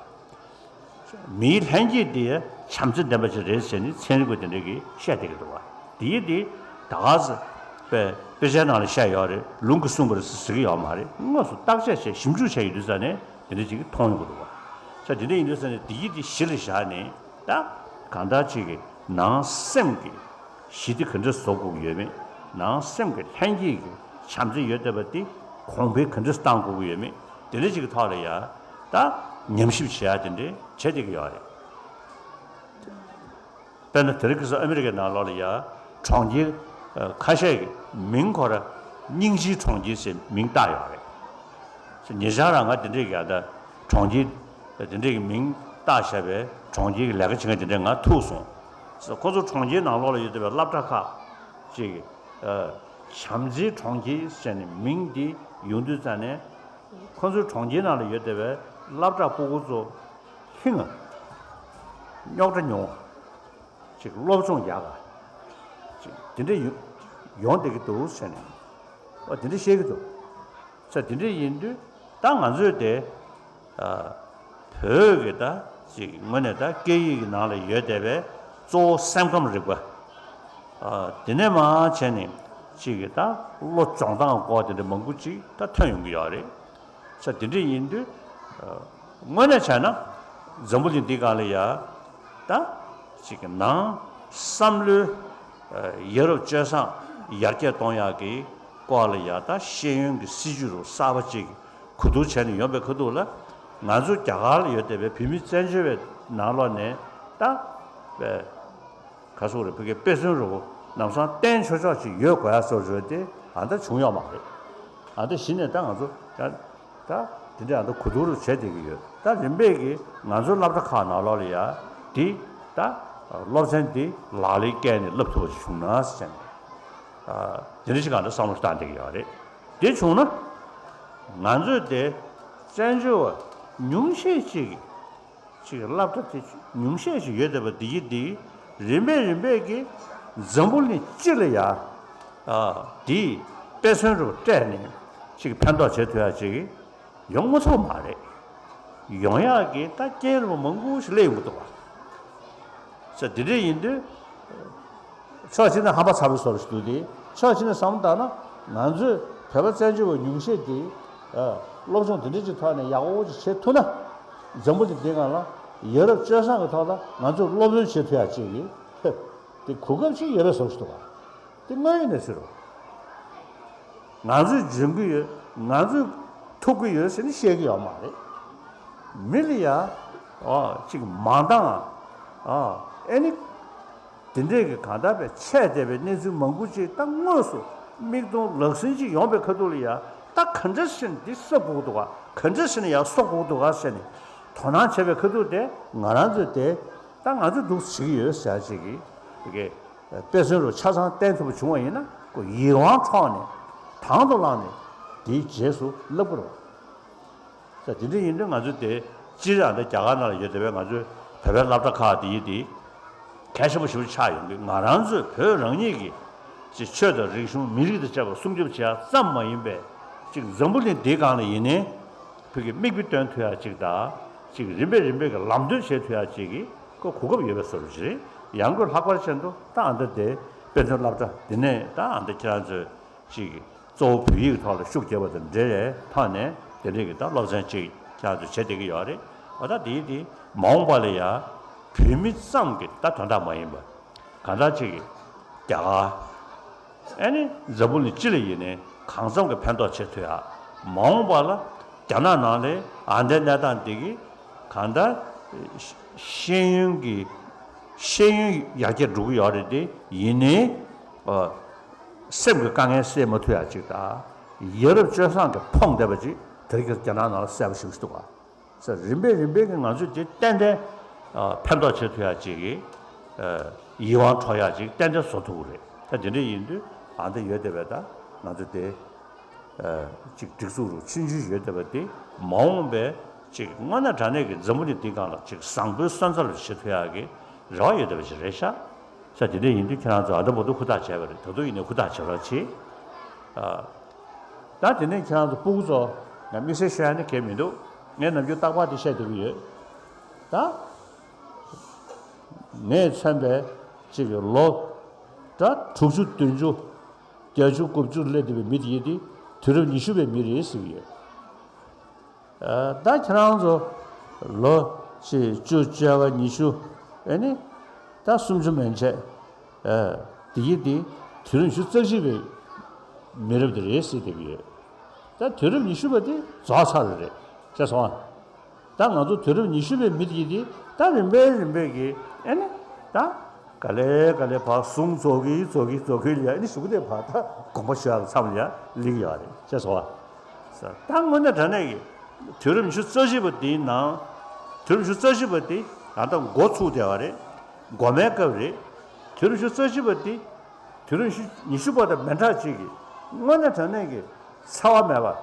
མིའི་ལྷན་སྐྱེས་དེ་བྱམས་བརྩེ་ལྡན་པ་ཞིག་རེད་ཟེར་ནས་ཚན་རིག་པ་དེ་འདྲ་གིས་བཤད་བསྡད་ཀྱི་འདུག་བ། དེའི་དེ་ད་ག་ཟེ་དཔེ་དཔེ་ཆའི་ནང་ལ་བཤད་ཡོད་རེད། ལུང་གིས་གསུངས་པ་རེད་ཟེར་གྱི་ཡོད་མ་རེད། དངོས་སུ་བརྟག་དཔྱད་བྱས་ཞིབ་འཇུག་བྱས་ཡོད་དུས་ཙང་ནས་དེ་འདྲ་ཅིག་མཐོང་ཡོང་གི་འདུག་བ། ས་དེ་འདྲ་ཡིན་དུས་ཙང་ནས་དེའི་དེ་གཞི་ལ་བཞག་ནས་ད་གང་ལྟར་ཅིག་གི་ནང་སེམས་ཀྱི་ཞི་བདེ་ག་འདྲ་བཟོ་དགོས་ཀྱི་ཡོད་མེད། ནང་སེམས་ཀྱི་ལྷན་སྐྱེས་ཀྱི་ བྱམས་བརྩེ་ཡོད་བསྡད་པ་འདི་གོང་འཕེལ་ག་འདྲས་བཏང་དགོས་ཀྱི་ཡོད་མེད་དེ་འདྲ་ཅིག་གི་ཐོག་ལ་ཡ་ད་ཉམས་ཞིབ་བྱེད་ཡ་དེ་འདྲས་བྱེད་བསྡད་ཀྱི་ཡོད་རེད། དཔེར་ན་དེ་རིང་ཁ་སང་ཨ་མི་རི་ཀའི་ནང་ལོགས་ལ་ཡ་གྲོང་ཁྱེར་ཁ་ཤས་ཀྱི་མིང་ཁོ་ར་སྙིང་རྗེའི་གྲོང་ཁྱེར་ཟེར་མིང་བཏགས་ཡོད་རེད། ཉེ་ཆར་རང་ང་དེ་འདྲས་ཀྱི་ཡ་ད་གྲོང་ཁྱེར་དེ་འདྲས་ཀྱི་མིང་བཏགས་བཞག་པའི་གྲོང་ཁྱེར་གྱི་ལས་ཀ་བྱེད་མཁན་དེ་འདྲས་ང་ཐུག་སོང་། ཁོ་ཚོ་གྲོང་ཁྱེར་ནང་ལོགས་ལ་ཡོད་བསྡད་པའི་སློབ་གྲྭ་ཁག་ཅིག་བྱམས་བརྩེའི་གྲོང་ཁྱེར་ཟེར་ནས་མིང་འདི་ཡོང་དུས་ཙང་ནས། ཁོ་ཚོའི་གྲོང་ཁྱེར་ནང་ལ་ཡོད་བསྡད་པའི་སློབ་གྲྭ་སྤུ་གུ་ཚོ་ཧིང་རྙོག་དྲ་ཉུང་བ། ཅིག་སློབ་སྦྱོང་ཡག་ག་ཅིག་དེ་འདྲ་ཡོང་ཡོང་བསྡད་ཀྱི་འདུག་ཟེར་ནས། ཨོ་དེ་འདྲ་བཤད་ཀྱི་འདུག་ཟེར། དེ་འདྲ་ཡིན་དུས་ད་ང་ཚོས་དེ་བོད་ཀྱི་ད་ཅིག་དངོས་གནས་ད་སྐད་ཡིག་གི་ནང་ལ་ཡོད་བསྡད་པའི་གཙོ་བོ་སེམས་ཁམས་རིག་པ། དེ་ནས་མར་བྱས་ནས་ཅིག་གི་ད་བློ་སྦྱོང་སྟངས་སྐོར་དེ་འདྲ་མང་པོ་ཅིག་ད་ཐོན་ཡོང་གི་ཡོད་རེད། ས་དེ་འདྲ་ཡིན་དུས། དངོས་གནས་བྱས་ན་འཛམ་བུ་གླིང་འདི་སྒང་ལ་ཡ། ད། ཅིག་གི་ནང་བསམ་བློའི་ཡ་རབས་སྤྱོད་བཟང་ཡར་རྒྱས་གཏོང་ཡག་གི་སྐོར་ལ་ཡ་ད་ཤེས་ཡོན་གྱི་སྲིད་བྱུས་རུ་གསར་པ་ཅིག་གོ་བསྡུར་བྱས་ནས་ཡོང་པའི་ཁ་ཐུག་ལ། ང་ཚོ་རྒྱ་གར་ལ་ཡོད་བསྡད་པའི་བོད་མི་བཙན་བྱོལ་བའི་ནང་ལོགས་ནས་ད། ག་སོག་རེད་བོད་སྐད་དཔེ་མཚོན་རུ་ལམ་སང་བསྟན་ཆོག་ཆོག་ཅིག་ཡོད་དགོས་ཡ་སོགས་རེད་དེ་ཨ་ད་བྱུང་ཡོད་མ་རེད། ཨ་ད་གཞི་ནས་ད་ང་ཚོ་ད་ད་དེ་འདྲ་ཨ་ད་གོ་བསྡུར་རུ་བྱེད་བསྡད་ཀྱི་ཡོད། ད་རིམ་པས་ཀྱི་ང་ཚོའི་སློབ་གྲྭ་ཁག་ནང་ལོགས་ལ་ཡ་དེ་ད་སློབ་ཚན་དེ་ལག་ལེན་བཀལ་ནས་བསླབ་ཐུབ་པ་ཞིག་བྱུང་ན་ཟེར་ནས་དེ་འདྲ་ཞིག་གང་འདྲ་བསམ་བློ་བཏང་བསྡད་ཀྱི་ཡོད་རེད། དེ་བྱུང་ན་ང་ཚོས་དེ་བཙན་བྱོལ་བ་ཉུང་ཤས་ཅིག་གིས། ཅིག་སློབ་གྲྭ་དེ་ཉུང་ཤས་ཤིག་ཡོད་བསྡད་པ་འདི་ཡིན་འདི་རིམ་པས་རིམ་པས་ཀྱིས་འཛམ་བུ་གླིང་སྤྱི་ལ་ཡ་ཨ་དེ་དཔེ་མཚོན་རུ་སྤྲད་ནས་ཅིག་ཕན་ཐོགས་བྱེད་ཐུབ་ཡ་ཅིག་ཡོང་མ་ཐུབ་མ་རེད། ཡོང་ཡག་གི་ད་རྐྱེན་རིམ་པ་མང་པོ་ཞིག་སླེབས་ཡོང་གི་འདུག་བ། ས་འདི་འདྲ་ཡིན་དུས། ཕྱོགས་གཅིག་ནས་ཧམ་པ་ཚ་པོའི་བཟོ་འདྲ་ཞིག་འདུག་སྟེ། ཕྱོགས་གཅིག་ནས་བསམ་བློ་བཏང་ན་ང་ཚོས་བོད་པ་བཙན་བྱོལ་བ་ཉུང་ཤས་ཀྱིས་ཨ་སློབ་སྦྱོང་དེ་འདྲ་ཅིག་ཐོག་ནས་ཡག་པོ་ཅིག་བྱེད་ཐུབ་ན། འཛམ་བུ་གླིང་འདིའི་སྒང་ལ་ཡ་རབས་སྤྱོད་བཟང་གི་ཐོག་ལ་ང་ཚོས་སློབ་སྟོན་བྱེད་ཐུབ་ཡག་ཅིག་གི་དེ་གོ་སྐབས་ཅིག་ཡོད་པའི་བཟོ་འདྲ་ཞིག་འདུག་བ། དེ་དངོས་ཡོད་གནས་ཚུལ་རེད། ང་ཚོས་འཇོན་གྱི་ཡོད། ང་ཚོས་ཐུབ་ཀྱི་ཡོད་ཟེར་ནས་བཤད་ཀྱི་ཡོད་མ་རེད། མི་ལ་ཡ་ཨ་ཅིག་མ་འདང་ཨ་ཨ་ཨེ་ནི། དེ་འདྲས་ཀྱི་གང་ལྟར་བའི་ཆད་བསྡད་པའི་གནས་ཚུལ་མང་པོ་ཅིག་ད་དངོས་སུ་མིག་མཐོང་ལག་ཟིན་ཅིག་ཡོང་པའི་ཁ་ཐུག་ལ་ཡ་ད་ག་འདྲ་ཞིག་འདི་གསོག་དགོས་འདུག་ག་ག་འདྲ་ཞིག་ཡ་གསོག་དགོས་འདུག་ག་ཟེར་ནས་དོ་སྣང་བྱས་པའི་ཁ་ཐུག་དེ་ང་རང་ཚོས་དེ་ད་ང་ཚོས་འདུག་བྱེད་ཀྱི་ཡོད་ཟེར་ཅིག་གིས་དེ་གའི་དཔེ་མཚོན་རུ་ཆ་ཚང་བསྟན་ཐུབ་པ་བྱུང་བ་ཡིན་ན་ཁོ་ཡིད་དབང་འཕྲོག་ནས་དང་དུ་བླངས་ནས་དེའི་རྗེས་སུ་བསླབ་དགོས་རེད། ས་དེ་འདྲ་ཡིན་དུས་ང་ཚོས་དེ་སྤྱིར་ཡང་དེ་རྒྱ་གར་ནང་ལ་ཡོད་བསྡད་པའི་ང་ཚོའི་བོད་པའི་སློབ་གྲྭ་ཁག་དེ་ཡིན་དེ་གལ་ཆེན་པོ་ཞེ་པོ་ཆགས་ཡོང་གི། ང་རང་ཚོས་བོད་རང་ཉིད་ཀྱི་ཅིག་ཆོས་དང་རིག་གཞུང་མི་རིགས་དང་བཅས་པ་སྲུང་སྐྱོབ་བྱེད་ཡ་ཙམ་མ་ཡིན་པའི་ཅིག་འཛམ་བུ་གླིང་འདིའི་སྒང་ལ་ཡིན་ནའི་བོད་ཀྱི་མིག་དཔེ་སྟོན་ཐུབ་ཡ་ཅིག་དང་ཅིག་རིམ་པས་རིམ་པས་ཀྱི་ལམ་སྟོན་བྱེད་ཐུབ་ཡ་ཅིག་གི་ཁོ་གོ་སྐབས་ཡོད་པའི་བཟོ་འདྲ་ཅིག་རེད། ཡང་སྒོས་ལྷག་པར་ཅན་དུ་ད་ཨ་མདའ་དེ་དཔེ་མཚོན་སློབ་གྲྭ་འདི་ནས་ད་ཨ་མདའ་ཁྱེད་རང་ཚོས་ཅིག་གཙོ་བོ་བོད་ཡིག་ཐོག་ལ་ཤུགས་རྒྱབ་པ་དང་འབྲེལ་བའི་ཐོག་ནས་དེ་འདྲའི་གི་ད་སློབ་ཚན་ཅིག་ཁྱེད་རང་ཚོས་བྱེད་བསྡད་ཀྱི་ཡོད་རེད། འོ་ད་དེའི་དེ་མ་འོངས་པ་ལ་ཡ་བོད་མི་ཙམ་གྱི་ད་དོན་དག་མ་ཡིན་པ་གང་ལྟར་ཅིག་གི་རྒྱ་གར་ཨ་ནི་འཛམ་བུ་གླིང་སྤྱི་ལ་ཡིན་ནའི་གང་འཚམ་གྱི་ཕན་ཐོགས་བྱེད་ཐུབ་ཡ། མ་འོངས་པ་ལ་རྒྱ་ནག་ནང་ལ་ཨ་མདའི་གནས་སྟངས་དེ་གི་གང་ལྟར་ཤེས་ཡོན་གྱི་ཤེས་ཡོན་ཡར་རྒྱས་འགྲོ་གི་ཡོད་རེད་དེ་ཡིན་ནའི། སེམས་ཀྱི་དཀའ་ངལ་སེལ་མ་ཐུབ་ཡ་ཅིག་དང་། ཡ་རབས་སྤྱོད་བཟང་གི་ཕོངས་བསྡད་པ་ཅིག་དེ་རིང་ཁ་སང་རྒྱ་ནག་ནང་ལ་གསལ་པོ་ཞིག་འདུག་ག་ས་རིམ་པས་རིམ་པས་ཀྱི་ང་ཚོས་དེ་ཏན་ཏན་ཕན་ཐོགས་བྱེད་ཐུབ་ཡ་ཅིག་གི་ཡིད་དབང་འཕྲོག་ཡ་ཅིག་ཏན་ཏན་བཟོ་ཐུབ་ཀྱི་རེད། ད་དེ་འདྲ་ཡིན་དུས་ཨ་འདི་ཡོད་བསྡད་པས་ད་ང་ཚོ་དེ། ཅིག་སྒྲིག་འཛུགས་རུ་ཆུང་ཆུང་ཡོད་བསྡད་པ་དེ་མ་འོངས་པའི་ཅིག་དངོས་གནས་དྲང་གནས་ཀྱི་འཛམ་བུ་གླིང་འདིའི་སྒང་ལ་ཅིག་བཟང་པོའི་སོན་རྩ་རུ་བྱེད་ཐུབ་ཡག་གི་རེ་བ་ཡོད་བསྡད་པ་ཞིག་རེད་ཤག་ས་དེ་འདྲ་ཡིན་དུས་ཁྱེད་རང་ཚོ་ཨ་ད་མ་གཏོགས་ཧུར་ཐག་བྱས་པ་རེད། ད་དུང་ཡིན་ནའི་ཧུར་ཐག་བྱེད་རོགས་གྱིས། ཨ། ད་དེ་ནས་ཁྱེད་རང་ཚོ་སྤུ་གུ་ཚོ་ང་དམིགས་བསལ་ཤོད་ཡ་ནི་གལ་མི་འདུག་ངས་ནམ་རྒྱུན་རྟག་པར་དེ་བཤད་བསྡད་ཀྱི་ཡོད། ད་ངས་མཚོན་པའི་ཅིག་ལོ་ད་དྲུག་ཅུ་བདུན་ཅུ། བརྒྱད་ཅུ་དགུ་བཅུ་སླེབས་བསྡད་པའི་མི་དེ་ཡིན་ཏེ་དུས་རབས་ཉི་ཤུ་པའི་མི་རེད་ཟེར་གྱི་ཡོད། ཨ། ད་ཁྱེད་རང་ཚོ་ལོ་ཕྱེད་བཅུ་བཅོ་ལྔ་ཉི་ཤུ་ཨེ་ནི་ད་སུམ་ཅུ་མན་ཆད། ཨ། དེ་ཡིན་ཏེ་དུས་རབས་ཉི་ཤུ་རྩ་གཅིག་པའི་ མི་རབས་དེ་རེད་ཟེར་བསྡད་ཀྱི་ཡོད། ད་དུས་རབས་ཉི་ཤུ་པ་དེ་རྫོགས་ཚར་རེད། ཤེས་སོང་ཨ། ད་ང་ཚོ་དུས་རབས་ཉི་ཤུ་པའི་མི་དེ་དེ་ད་རིམ་པས་རིམ་པས་ཀྱི་ཨེ་ནི་ད་ག་ལེ་ག་ལེ་ཕར་ཟུང་རྫོགས་ཀྱི་རྫོགས་ཀྱི་རྫོགས་ཀྱི་ལ་ཨེ་ནི་གཞུག་གུ་དེ་ཕར་ད་དགོངས་པ་ཞུ་ཡག་མཚམས་ལ་ཡ་སླེབས་ཡོད་རེད། ཤེས་སོང་ཨ། ད་དངོས་གནས་དྲང་གནས་ཀྱི་དུས་རབས་ཉི་ཤུ་རྩ་གཅིག་པ་དེའི་ནང་དུས་རབས་ཉི་ཤུ་རྩ་གཅིག་པ་དེ་ད་ལྟ་འགོ་ཚུགས་བསྡད་པ་རེད། འགོ་མའི་སྐབས་རེད། དུས་རབས་ཉི་ཤུ་རྩ་གཅིག་པ་དེ་དུས་རབས་ཉི་ཤུ་པ་དང་མི་འདྲ་ཅིག་གི་དངོས་གནས་དྲང་གནས་ཀྱི་འཚེ་བ་མེད་པ།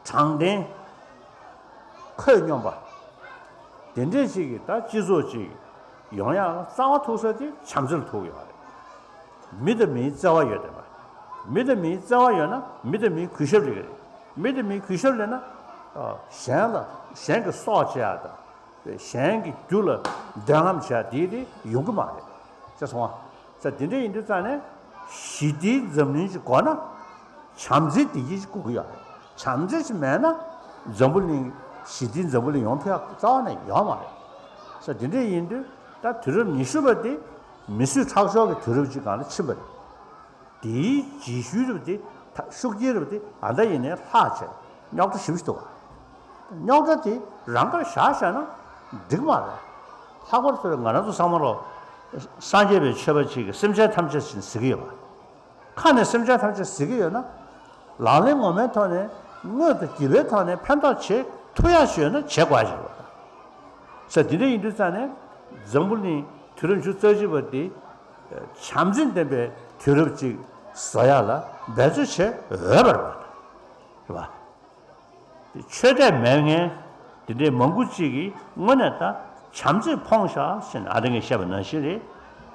དྲང་བདེན། ཁོད་སྙོམས་པ། དེ་འདྲས་ཅིག་གི་ད་སྤྱི་ཚོགས་ཅིག་ཡོང་ཡག་ལ་རྩ་བ་ཐུག་ས་དེ་བྱམས་བརྩེ་ལ་ཐུག་ཡོད་རེད། མི་དང་མིའི་བརྩེ་བ་ཡོད་བསྡད་པ། མི་དང་མིའི་བརྩེ་བ་ཡོད་ན་མི་དང་མིའི་གུས་ཞབས་སླེབས་ཀྱི་རེད། མི་དང་མིའི་གུས་ཞབས་སླེབས་ན་གཞན་ལ་གཞན་གྱི་སྲོག་བཅད་ཡག་དང་། གཞན་གྱི་རྒྱུ་ལ་འདོད་རྔམ་བྱས་དེ་དེ་ཡོང་གི་མ་རེད། ཤེས་སོང་ཨ། ས་དེ་འདྲ་ཡིན་དུས་ཙང་ནས་ཞི་བདེའི་འཛམ་གླིང་ཞིག་དགོས་ན་བྱམས་བརྩེའི་བདེ་སྐྱིད་ཞིག་དགོས་ཀྱི་ཡོད་རེད། བྱམས་བརྩེ་ཞིག་མེད་ན་འཛམ་བུ་གླིང་ཞི་བདེའི་འཛམ་བུ་གླིང་ཡོང་ཐུབ་ཡག་རྩ་བ་ནས་ཡོད་མ་རེད། ས་དེ་འདྲ་ཡིན་དུས་ད་དུས་རབས་ཉི་ཤུ་པ་དེ་མི་གསོད་ཁྲག་སྦྱོར་གྱི་དུས་རབས་ཅིག་སྒང་ལ་ཕྱིན་པ་རེད། དེའི་རྗེས་ཤུལ་རབ་དེ་ད་ཤུགས་རྐྱེན་རབ་དེ་ད་ལྟ་ཡིན་ནའི་ལྷག་བྱས་རྙོག་དྲ་ཞེ་པོ་ཞིག་འདུག་ག་རྙོག་དྲ་དེ་རང་དགར་བཞག་བཞག་ན་འགྲིག་མ་རེད། ལྷག་པར་དུ་ང་རང་ཚོ་ཚང་མ་ལོ་སངས་རྒྱས་པའི་ཆོས་པ་ཅིག་གིས་སེམས་ཅན་ཐམས་ཅད་ཟེར་གྱི་ཡོད་པ། ཁ་ནས་སེམས་ཅན་ཐམས་ཅད་ཟེར་གྱི་ཡོད་ན། ལག་ལེན་ངོ་མའི་ཐོག་ནས་དངོས་དང་བརྒྱུད་པའི་ཐོག་ནས་ཕན་ཐོགས་བྱེད་ཐུབ་ཡག་ཞིག་ཡོད་ན་བྱེད་དགོས་ཡག་ཞིག་རེད་པ། ས་དེ་འདྲ་ཡིན་དུས་ཙང་ནས་འཛམ་བུ་གླིང་དུས་རབས་ཉི་ཤུ་རྩ་གཅིག་པ་འདི་བྱམས་བརྩེ་ལྡན་པའི་དུས་རབས་ཅིག་བཟོ་ཡག་ལ་འབད་རྩོལ་བྱེད་འོས་པ་རེད་པ། རེད་པ། དེ་ཆོས་དད་མེད་མཁན་དེ་འདྲའི་མང་པོ་ཅིག་གིས་དངོས་གནས་ད་བྱམས་བརྩེས་ཕོངས་ཤག་ཟེར་ནས་ཨ་རི་ངས་བཤད་པ་ནང་བཞིན་རེད།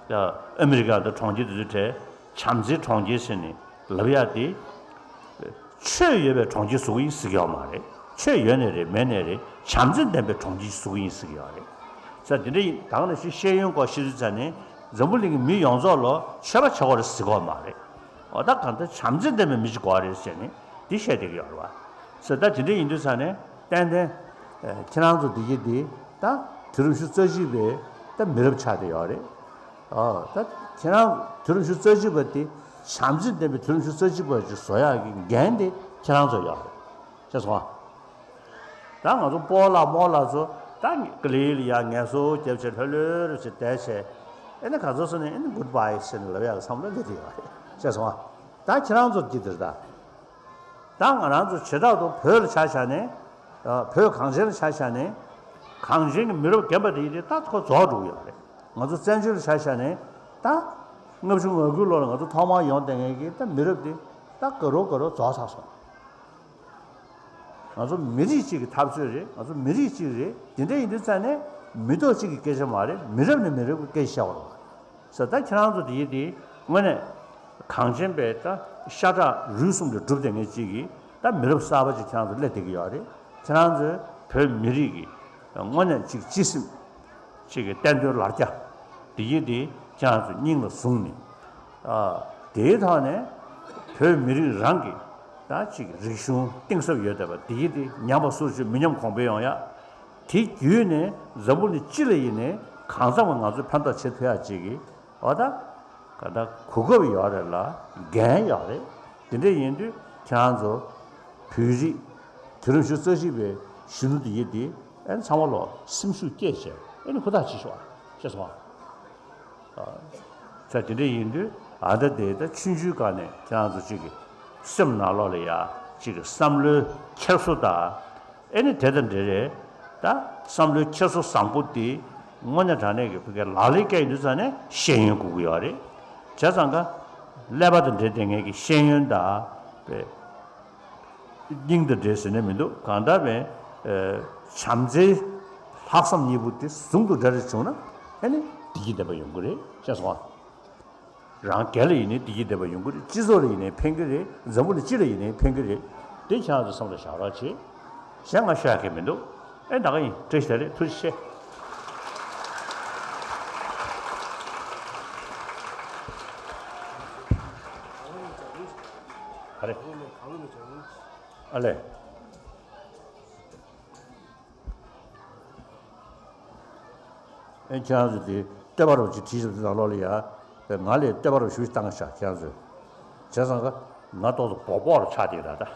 ད་ཨ་མི་རི་ཀ་དང་གྲོང་ཁྱེར་དེ་ཚོའི་གྲས་བྱམས་བརྩེའི་གྲོང་ཁྱེར་ཟེར་ནས་ལབ་ཡག་དེ། ཆོས་ཡོད་པའི་གྲོང་ཁྱེར་བཟོ་གི་ཡིན་ཟེར་གྱི་ཡོད་མ་རེད། ཆོས་ཡོད་ནའི་རེད་མེད་ནའི་རེད། བྱམས་བརྩེ་ལྡན་པའི་གྲོང་ཁྱེར་བཟོ་གི་ཡིན་ཟེར་གྱི་ཡོད་རེད། ས་དེ་འདྲ་ཡིན་ད་ག་ནང་བཞིན་ཤེས་ཡོན་སྐོར་བཤད་དུས་ཙང་ནས་འཛམ་བུ་གླིང་གི་མི་ཡོངས་རྫོགས་ལ་ཆོས་པ་བྱེད་དགོས་རེད་ཟེར་གྱི་ཡོད་མ་རེད། འོ་ད་གང་ལྟར་བྱམས་བརྩེ་ལྡན་པའི་མི་ཞིག་དགོས་རེད་ཟེར་ནས་འདི་བཤད་བསྡད་ཀྱི་ཡོད་རེད་བ། ས་ད་དེ་འདྲ་ཡིན་དུས་ཙང་ནས་ཏན་ཏན་ཁྱེད་རང་ཚོ་འདི་གི་འདི་ད་དུས་རབས་ཉི་ཤུ་རྩ་གཅིག་པའི་ད་མི་རབས་ཆགས་བསྡད་ཡོད་རེད། ཨོ། ད་ཁྱེད་རང་དུས་རབས་ཉི་ཤུ་རྩ་གཅིག་པ་དེ་བྱམས་བརྩེ་ལྡན་པའི་དུས་རབས་ཉི་ཤུ་རྩ་གཅིག་པ་ཅིག་བཟོ་ཡག་གི་འགན་དེ་ཁྱེད་རང་ཚོ་ཡོད་རེད། ཤེས་སོང་ཨ། ད་ང་ཚོ་སྤོ་ལགས་རྨོ་ལགས་ཚོ་ད་ཀི་ལི་ལ་ཡ་ངལ་གསོ་རྒྱབ་བྱས་ལྷོད་ལྷོད་རུ་བྱས་བསྡད་བྱས། ཨེ་ནི་ག་ཚོད་སོང་ནས་ཨེ་ནི་གུཌ་བྷའི་ཟེར་ནས་ལབ་ཡག་གི་བསམ་བློ་སླེབས་བསྡད་ཡོད་རེད། ཤེས་སོང་ཨ། ད་ཁྱེད་རང་ཚོ་འདི་འདིར་ད། ད་ང་རང་ཚོ་བྱེ་བྲག་ཏུ་བོད་ལ་ཆ་བཞག་ནས། ཨ། བོད་གངས་ཅན་ལ་ཆ་བཞག་ནས། གངས་ཅན་གྱི་མི་རབས་རྒན་པ་དེ་ཡིན་དེ་ད་ཁོ་རྫོགས་འགྲོ་གི་ཡོད་རེད། ང་ཚོ་བཙན་བྱོལ་ལ་ཆ་བཞག་ནས། ད་ལྔ་བཅུ་ང་དགུའི་ལོ་ལ་ང་ཚོ་ཐོག་མར་ཡོང་བསྡད་མཁན་གྱི་ད་མི་རབས་དེ་ད་དགའ་རོགས་དགའ་རོགས་རྫོགས་ཚར་སོང་། ང་ཚོ་མི་རིགས་གཅིག་གི་འཐབ་རྩོད་རེད། ང་ཚོ་མི་རིགས་གཅིག་རེད། དེ་འདྲ་ཡིན་དུས་ཙང་ནས་མི་ཐོག་གཅིག་གི་སྐད་ཆ་མ་རེད། མི་རབས་ནས་མི་རབས་ཀྱི་སྐད་ཆ་བཤད་པ་རེད། ས་ད་ཁྱེད་རང་ཚོ་དེ་ཡིན་དེ་དངོས་གནས་གངས་ཅན་པའི་ད་ཤ་ཁྲག་རུས་གསུམ་ལས་གྲུབ་བསྡད་མཁན་གཅིག་གིས་ད་མི་རབས་གསར་པ་ཅིག་ཁྱེད་རང་ཚོ་སླེབས་བསྡད་ཀྱི་ཡོད་རེད། ཁྱེད་རང་ཚོས་བོད་མི་རིགས་ཀྱི་དངོས་གནས་གཅིག་སྤྱི་སེམས་གཅིག་གི་བསྟན་དོན་ལར་རྒྱ་དེ་ཡིན་དེ་ཁྱེད་རང་ཚོ་སྙིང་ལ་བཟུང་ནས། ཨ། དེའི་ཐོག་ནས་བོད་མི་རིགས་རང་གི་ད་གཅིག་རིག་གཞུང་གཏིང་ཟབ་ཡོད་བསྡད་པ་དེ་ཡིན་དེ་ཉམས་པ་སོར་ཆུད་མི་ཉམས་གོང་འཕེལ་ཡོང་ཡ། དེ་བརྒྱུད་ནས་འཛམ་བུ་གླིང་སྤྱི་ལ་ཡིན་ནའི་གང་འཚམ་ང་ཚོས་ཕན་ཐོགས་བྱེད་ཐུབ་ཡག་ཅིག་གི་འོ་ད་ག་ད་གོ་སྐབས་ཡོད་རེད་ལ་འགན་ཡོད་རེད། དེ་འདྲ་ཡིན་དུས་ཁྱེད་རང་ཚོ་བོད་རིགས་དུས་རབས་ཉི་ཤུ་རྩ་གཅིག་པའི་གཞོན་ནུ་དེ་ཡིན་དེ་ཨེ་ཚང་མ་ལོ་སེམས་ཤུགས་སྐྱེད་བྱས་ཨེ་ནི་ཧུར་ཐག་བྱེད་ཤོག་ཨ། ཤེས་སོང་ཨ། ས་དེ་འདྲ་ཡིན་དུས་ཨ་ད་དེ་ད་ཆུང་ཆུང་སྒང་ནས་ཁྱེད་རང་ཚོ་གཅིག་གི་སེམས་ནང་ལོགས་ལ་ཡ་གཅིག་གི་བསམ་བློའི་འཁྱེར་སོ་དང་། ཨེ་ནི་དེ་དང་འབྲེལ་རེད། ད་བསམ་བློའི་འཁྱེར་སོ་བཟང་པོ་དེ་དངོས་གནས་དྲང་གནས་ཀྱི་བོད་སྐད་ལག་ལེན་བཀལ་ཡོང་དུས་ཙང་ནས་ཤེས་ཡོན་དགོས་ཀྱི་ཡོད་རེད། བྱས་ཙང་ཀ་ཀླད་པ་དང་འབྲེལ་བསྡད་མཁན་གྱི་ཤེས་ཡོན་དང་བས། སྙིང་དང་འབྲེལ་ཟེར་ནས་མི་འདུག་གང་ལྟར་བས། བྱམས་བརྩེའི་ལྷག་བསམ་གཉིས་པོ་དེ་ཟུང་དུ་འབྲེལ་རེ་བྱུང་ན་ཨ་ནི་བདེ་སྐྱིད་ལྡན་པ་ཡོང་གི་རེད། ཤེས་སོང་ཨ། རང་སྒེར་ལ་ཡིན་ནའི་བདེ་སྐྱིད་ལྡན་པ་ཡོང་གི་རེད། སྤྱི་ཚོགས་ལ་ཡིན་ནའི་ཕན་གི་རེད། འཛམ་བུ་གླིང་སྤྱི་ལ་ཡིན་ནའི་ཕན་གི་རེད། དེ་ཁྱེད་རང་ཚོ་བསམ་བློ་བཞག་རོགས་བྱེད། གཞན་ང་ཤོད་ཡག་གི་མི་འདུག་ཨེ་ད་ག་ཡིན། བཀྲ་ཤིས་བདེ་ལེགས། ཐུགས་རྗེ་ཆེ། ག་རེ། ཨ་ལས། ཨེ་ཁྱེད་རང་ཚོ་དེ་ལྟེ་བ་རོགས་ཅིག་བྲིས་ཤག་དེ་ནང་ལོགས་ལ་ཡ། ང་ལས་ལྟེ་བ་རོགས་ཞུ་བཏང་ཤག་ཁྱེད་རང་ཚོས། བྱས་ཙང་ཀ་ང་ཏོག་ཙམ་སྦོག་སྦོག་རུ་ཆགས་བསྡད་ད་ད།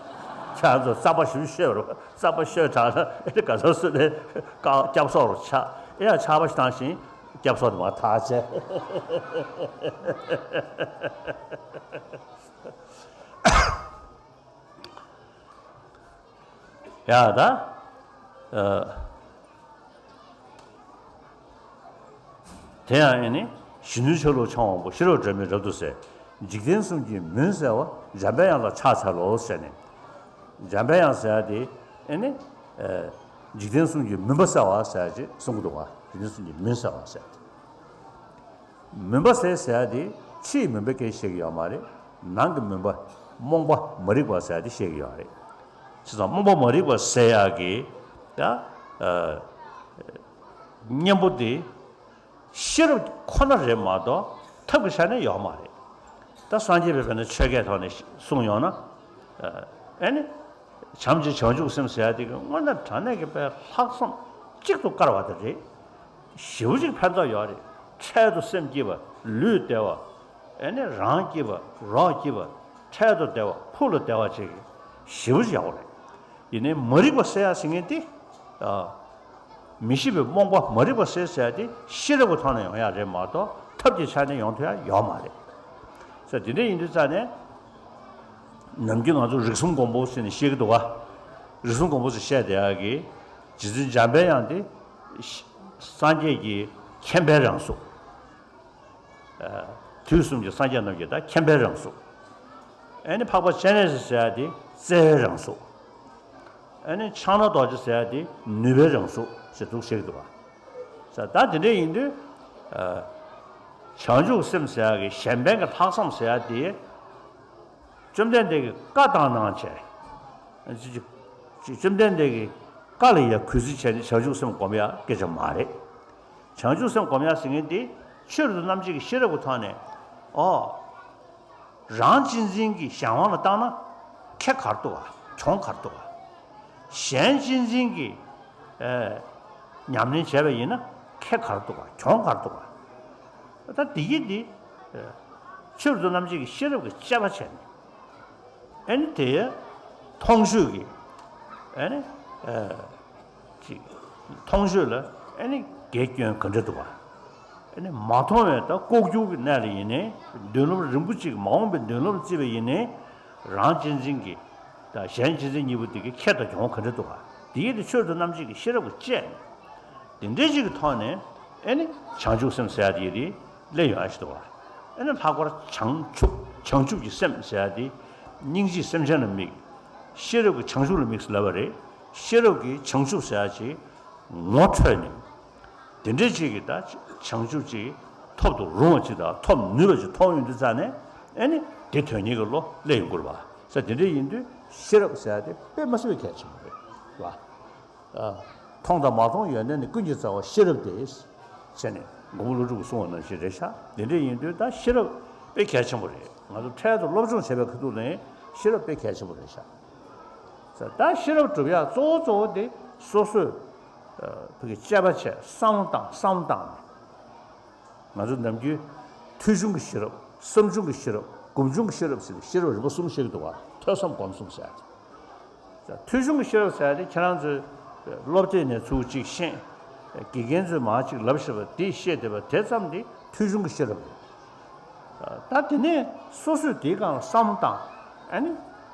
ཆ་ཚོ་རྩམ་པ་ཞིབ་ཤོས་རུ་རྩམ་པ་ཤོས་དྲགས་ན་ཨེ་ག་ཚོད་སུ་དེ་ཀ་སྐྱབས་སོགས་རུ་ཆགས་ཨེ་ཡ་ཆགས་པ་ཞིག་བཏང་ཞིང་སྐྱབས་སོགས་དེ་མ་ཐག་བྱས། ཡ་ད། ཨ། དེ་ཡང་ཨེ་ནི། གཞོན་ནུའི་ཆ་ལུགས་འཆང་དབང་པོ་ཤེས་རབ་སྒྲོན་མེས་རབ་ཏུ་གསལ། འཇིག་རྟེན་གསུམ་གྱི་མུན་བསལ་བ་འཇམ་པའི་དབྱངས་ལ་ཕྱག་འཚལ་ལོ་ཟེར་ནས། འཇམ་པའི་དབྱངས་ཟེར་ཡ་དེ་ཨེ་ནི། ཨ། འཇིག་རྟེན་གསུམ་གྱི་མུན་པ་བསལ་བ་ཟེར་ཡ་ཅིག་གསུང་གི་འདུག་ག་འཇིག་རྟེན་གསུམ་གྱི་མུན་བསལ་བ་ཟེར་ཡ་དེ། མུན་པ་བསལ་ཟེར་ཡ་དེ་ཕྱིའི་མུན་པ་སྐད་བཤད་ཀྱི་ཡོད་མ་རེད། ནང་གི་མུན་པ་རྨོངས་པ་མ་རིག་པ་ཟེར་ཡ་དེ་བཤད་ཀྱི་ཡོད་རེད། བྱས་ཙང་རྨོངས་པ་མ་རིག་པ་བསལ་ཡག་གི་ད་ཨ་གཉེན་པོ་དེ་ཤེས་རབ་ཁོ་ན་རེད་མ་གཏོགས་ཐབས་ཀྱི་ཆ་ནས་ཡོད་མ་རེད། ད་སངས་རྒྱས་པའི་བོད་ན་ཆོས་སྐད་ཐོག་ནས་གསུངས་ཡོང་ན་ཨ་ནི། བྱམས་ཀྱི་བྱང་ཆུབ་སེམས་ཟེར་ཡ་དེ་གི་དངོས་གནས་དྲང་གནས་ཀྱི་དཔེ་ལྷག་བསམ་གཅིག་ཏུ་དཀར་བ་དེ་རེད། ཞེ་པོ་ཅིག་ཕན་ཐོགས་ཡོད་རེད། འཕྲལ་དུ་སེམས་སྐྱིད་པ་ལུས་བདེ་བ། ཨེ་ནི་རང་སྐྱིད་པ་རོགས་སྐྱིད་པ། འཕྲལ་དུ་བདེ་བ་ཕུགས་ལ་བདེ་བ་བཅས་ཀྱི་ཞེ་པོ་ཅིག་ཡག་པོ་རེད། ཡིན་ནའི་མ་རིག་པ་སེལ་ཡ་ཟེར་མཁན་དེ། ཨ། མི་ཤེས་པའི་རྨོངས་པ་མ་རིག་པ་སེལ་ཟེར་ཡ་དེ་ཤེས་རབ་ཀྱི་ཐོག་ནས་ཡོང་ཡ་རེད་མ་གཏོགས་ཐབས་ཀྱི་ཆ་ནས་ཡོང་ཐུབ་ཡ་ཡོད་མ་རེད། ས་དེ་འདྲ་ཡིན་དུས་ཙང་ནས། ནམ་རྒྱུན་ང་ཚོ་རིགས་གསུམ་མགོན་པོ་ཟེར་ནས་བཤད་ཀྱི་འདུག་ག་རིགས་གསུམ་མགོན་པོ་ཟེར་བཤད་བསྡད་ཡག་གི། རྗེ་བཙུན་འཇམ་པའི་དབྱངས་དེ། སངས་རྒྱས་ཀྱི་མཁྱེན་པའི་རང་གཟུགས། ཨ། དུས་གསུམ་གྱི་སངས་རྒྱས་རྣམས་ཀྱི་ད་མཁྱེན་པའི་རང་གཟུགས། ཨེ་ནི་འཕགས་པ་སྤྱན་རས་གཟིགས་ཟེར་ཡ་དེ་བརྩེ་བའི་རང་གཟུགས། ཨེ་ནི་ཕྱག་ན་རྡོ་རྗེ་ཟེར་ཡ་དེ་ནུས་པའི་རང་གཟུགས་ཞེས་འདུག་བཤད་ཀྱི་འདུག་ག་ས་ད་དེ་འདྲ་ཡིན་དུས། ཨ། བྱང་ཆུབ་སེམས་ཟེར་ཡ་གི་གཞན་ཕན་གྱི་ལྷག་བསམ་ཟེར་ཡ་དེ། བཅོམ་ལྡན་འདས་ཀྱི་བཀའ་དང་ནང་བྱས། བཅོམ་ལྡན་འདས་ཀྱི་བཀའ་ལ་ཡ་གུས་བརྩི་བྱས་ནས་བྱང་ཆུབ་སེམས་སྒོམ་ཡ་སྐད་ཆ་མ་རེད། བྱང་ཆུབ་སེམས་སྒོམ་ཡ་ཟེར་མཁན་དེ་ཆོས་རབ་ཏུ་རྣམ་འབྱེད་ཀྱི་ཤེས་རབ་ཀྱི་ཐོག་ནས། ཨོ། རང་གཅེས་འཛིན་གྱི་གཞན་དབང་ལ་བཏང་ན་ཁེ་ག་རེ་འདུག་ག་གྱོང་ག་རེ་འདུག་ག་གཞན་གཅེས་འཛིན་གྱི་ཨེ་ཉམས་ལེན་བྱས་པ་ཡིན་ན་ཁེ་ག་རེ་འདུག་ག་གྱོང་ག་རེ་འདུག་ག་ད་དེ་གི་འདི་ཨེ་ཆོས་རབ་ཏུ་རྣམ་འབྱེད་ཀྱི་ཤེས་རབ་ཀྱི་དཔྱད་པ་བྱས་ནས་ཨེ་ནི་དེ་མཐོང་ཆོས་ཀྱི་ཨེ་ནི་ཨེ་ཅིག་མཐོང་ཆོས་ལ་ཨེ་ནི་དགེ་སྐྱོན་ག་འདྲ་འདུག་ག་ཨེ་ནི་མ་མཐོང་བའི་ད་ལྐོག་གྱུར་གྱི་གནས་ལ་ཡིན་ནའི་མདུན་ལམ་རིང་པོ་ཅིག་མ་འོངས་པའི་མདུན་ལམ་བརྩིས་པ་ཡིན་ནའི་རང་གཅེས་འཛིན་གྱི་དང་གཞན་གཅེས་འཛིན་གཉིས་པོ་དེ་གི་ཁེ་དང་གྱོང་ག་འདྲ་འདུག་ག་དེ་ཡི་དེ་ཆོས་རབ་ཏུ་རྣམ་འབྱེད་ཀྱི་ཤེས་རབ་ཀྱི་དཔྱད་ནས་དེ་འདྲའི་ཅིག་གི་ཐོག་ནས་ཨེ་ནི་བྱང་ཆུབ་སེམས་ཟེར་ཡ་དེ་ཡི་དེ་སླེབས་ཡོང་ཡ་ཞིག་འདུག་ག་ཨེ་ནི་ལྷག་པར་བྱང་ཆུབ་བྱང་ཆུབ་ཀྱི་སེམས་ཟེར་ཡ་དེ་སྙིང་རྗེས་སེམས་ཅན་ལ་དམིགས། ཤེས་རབ་ཀྱིས་བྱང་ཆུབ་ལ་དམིགས་ཟེར་ལབ་པ་རེད། ཤེས་རབ་ཀྱིས་བྱང་ཆུབ་ཟེར་ཡ་ཅིག་ངོ་འཕྲོད་ནས། དེ་འདྲའི་ཅིག་གིས་ད་བྱང་ཆུབ་ཅིག་ཐོབ་ཏུ་རུང་བ་ཅིག་དང་ཐོབ་ནུས་པ་ཅིག་མཐོང་ཡོང་དུས་ཙང་ནས་ཨེ་ནི་དེ་དོན་གཉེར་གྱི་བློ་སླེབས་ཡོང་གི་རེད་བ། ས་དེ་འདྲ་ཡིན་དུས་ཤེས་རབ་ཟེར་ཡ་དེ་དཔེ་མ་སྲིད་པའི་གལ་ཆེན་པོ་རེད་བ། ཨ། མཐོང་དང་མ་མཐོང་ཡོན་ཏན་ནི་ཀུན་གྱི་རྩ་བ་ཤེས་རབ་སྟེ། ཟེར་ནས་མགོན་པོ་ཀླུ་སྒྲུབ་ཀྱིས་གསུངས་པ་ནང་བཞིན་རེད་ཤག་དེ་འདྲ་ཡིན་དུས་ད་ཤེས་རབ་དཔེ་གལ་ཆེན་པོ་རེད། ང་ཚོ་འཕྲལ་དུ་སློབ་སྦྱོང་བྱེད་པའི་ཁ་ཐུག་ནས་ཤེས་རབ་དཔེ་གལ་ཆེན་པོ་རེད་ཤག་ད་ཤེས་རབ་སྒྲུབ་ཡག་གཙོ་བོ་གཙོ་བོ་དེ་སོ་སོས་ཨ་ཕ་གི་དཔྱད་པ་བྱས་བསམ་བློ་བཏང་བསམ་བློ་བཏང་ནས། ང་ཚོ་ནམ་རྒྱུན་ཐོས་བྱུང་གི་ཤེས་རབ། བསམ་བྱུང་གི་ཤེས་རབ། སྒོམ་བྱུང་གི་ཤེས་རབ་ཟེར་ནས་ཤེས་རབ་རིམ་པ་གསུམ་བཤད་ཀྱི་འདུག་ག་ཐོས་བསམ་སྒོམ་གསུམ་ཟེར་ཡ་དེ། ཐོས་བྱུང་གི་ཤེས་རབ་ཟེར་ཡ་དེ་ཁྱེད་རང་ཚོས་སློབ་དེབ་ནས་ཚུར་གཅིག་ཤེས། དགེ་རྒན་ཚོས་མར་གཅིག་ལབ་བཞག་པ་དེ་ཤེས་བསྡད་པ་དེ་ཙམ་དེ་ཐོས་བྱུང་གི་ཤེས་རབ་རེད། ད་དེ་ནས་སོ་སོས་དེའི་སྒང་ལ་བསམ་བློ་བཏང་། ཨ་ནི།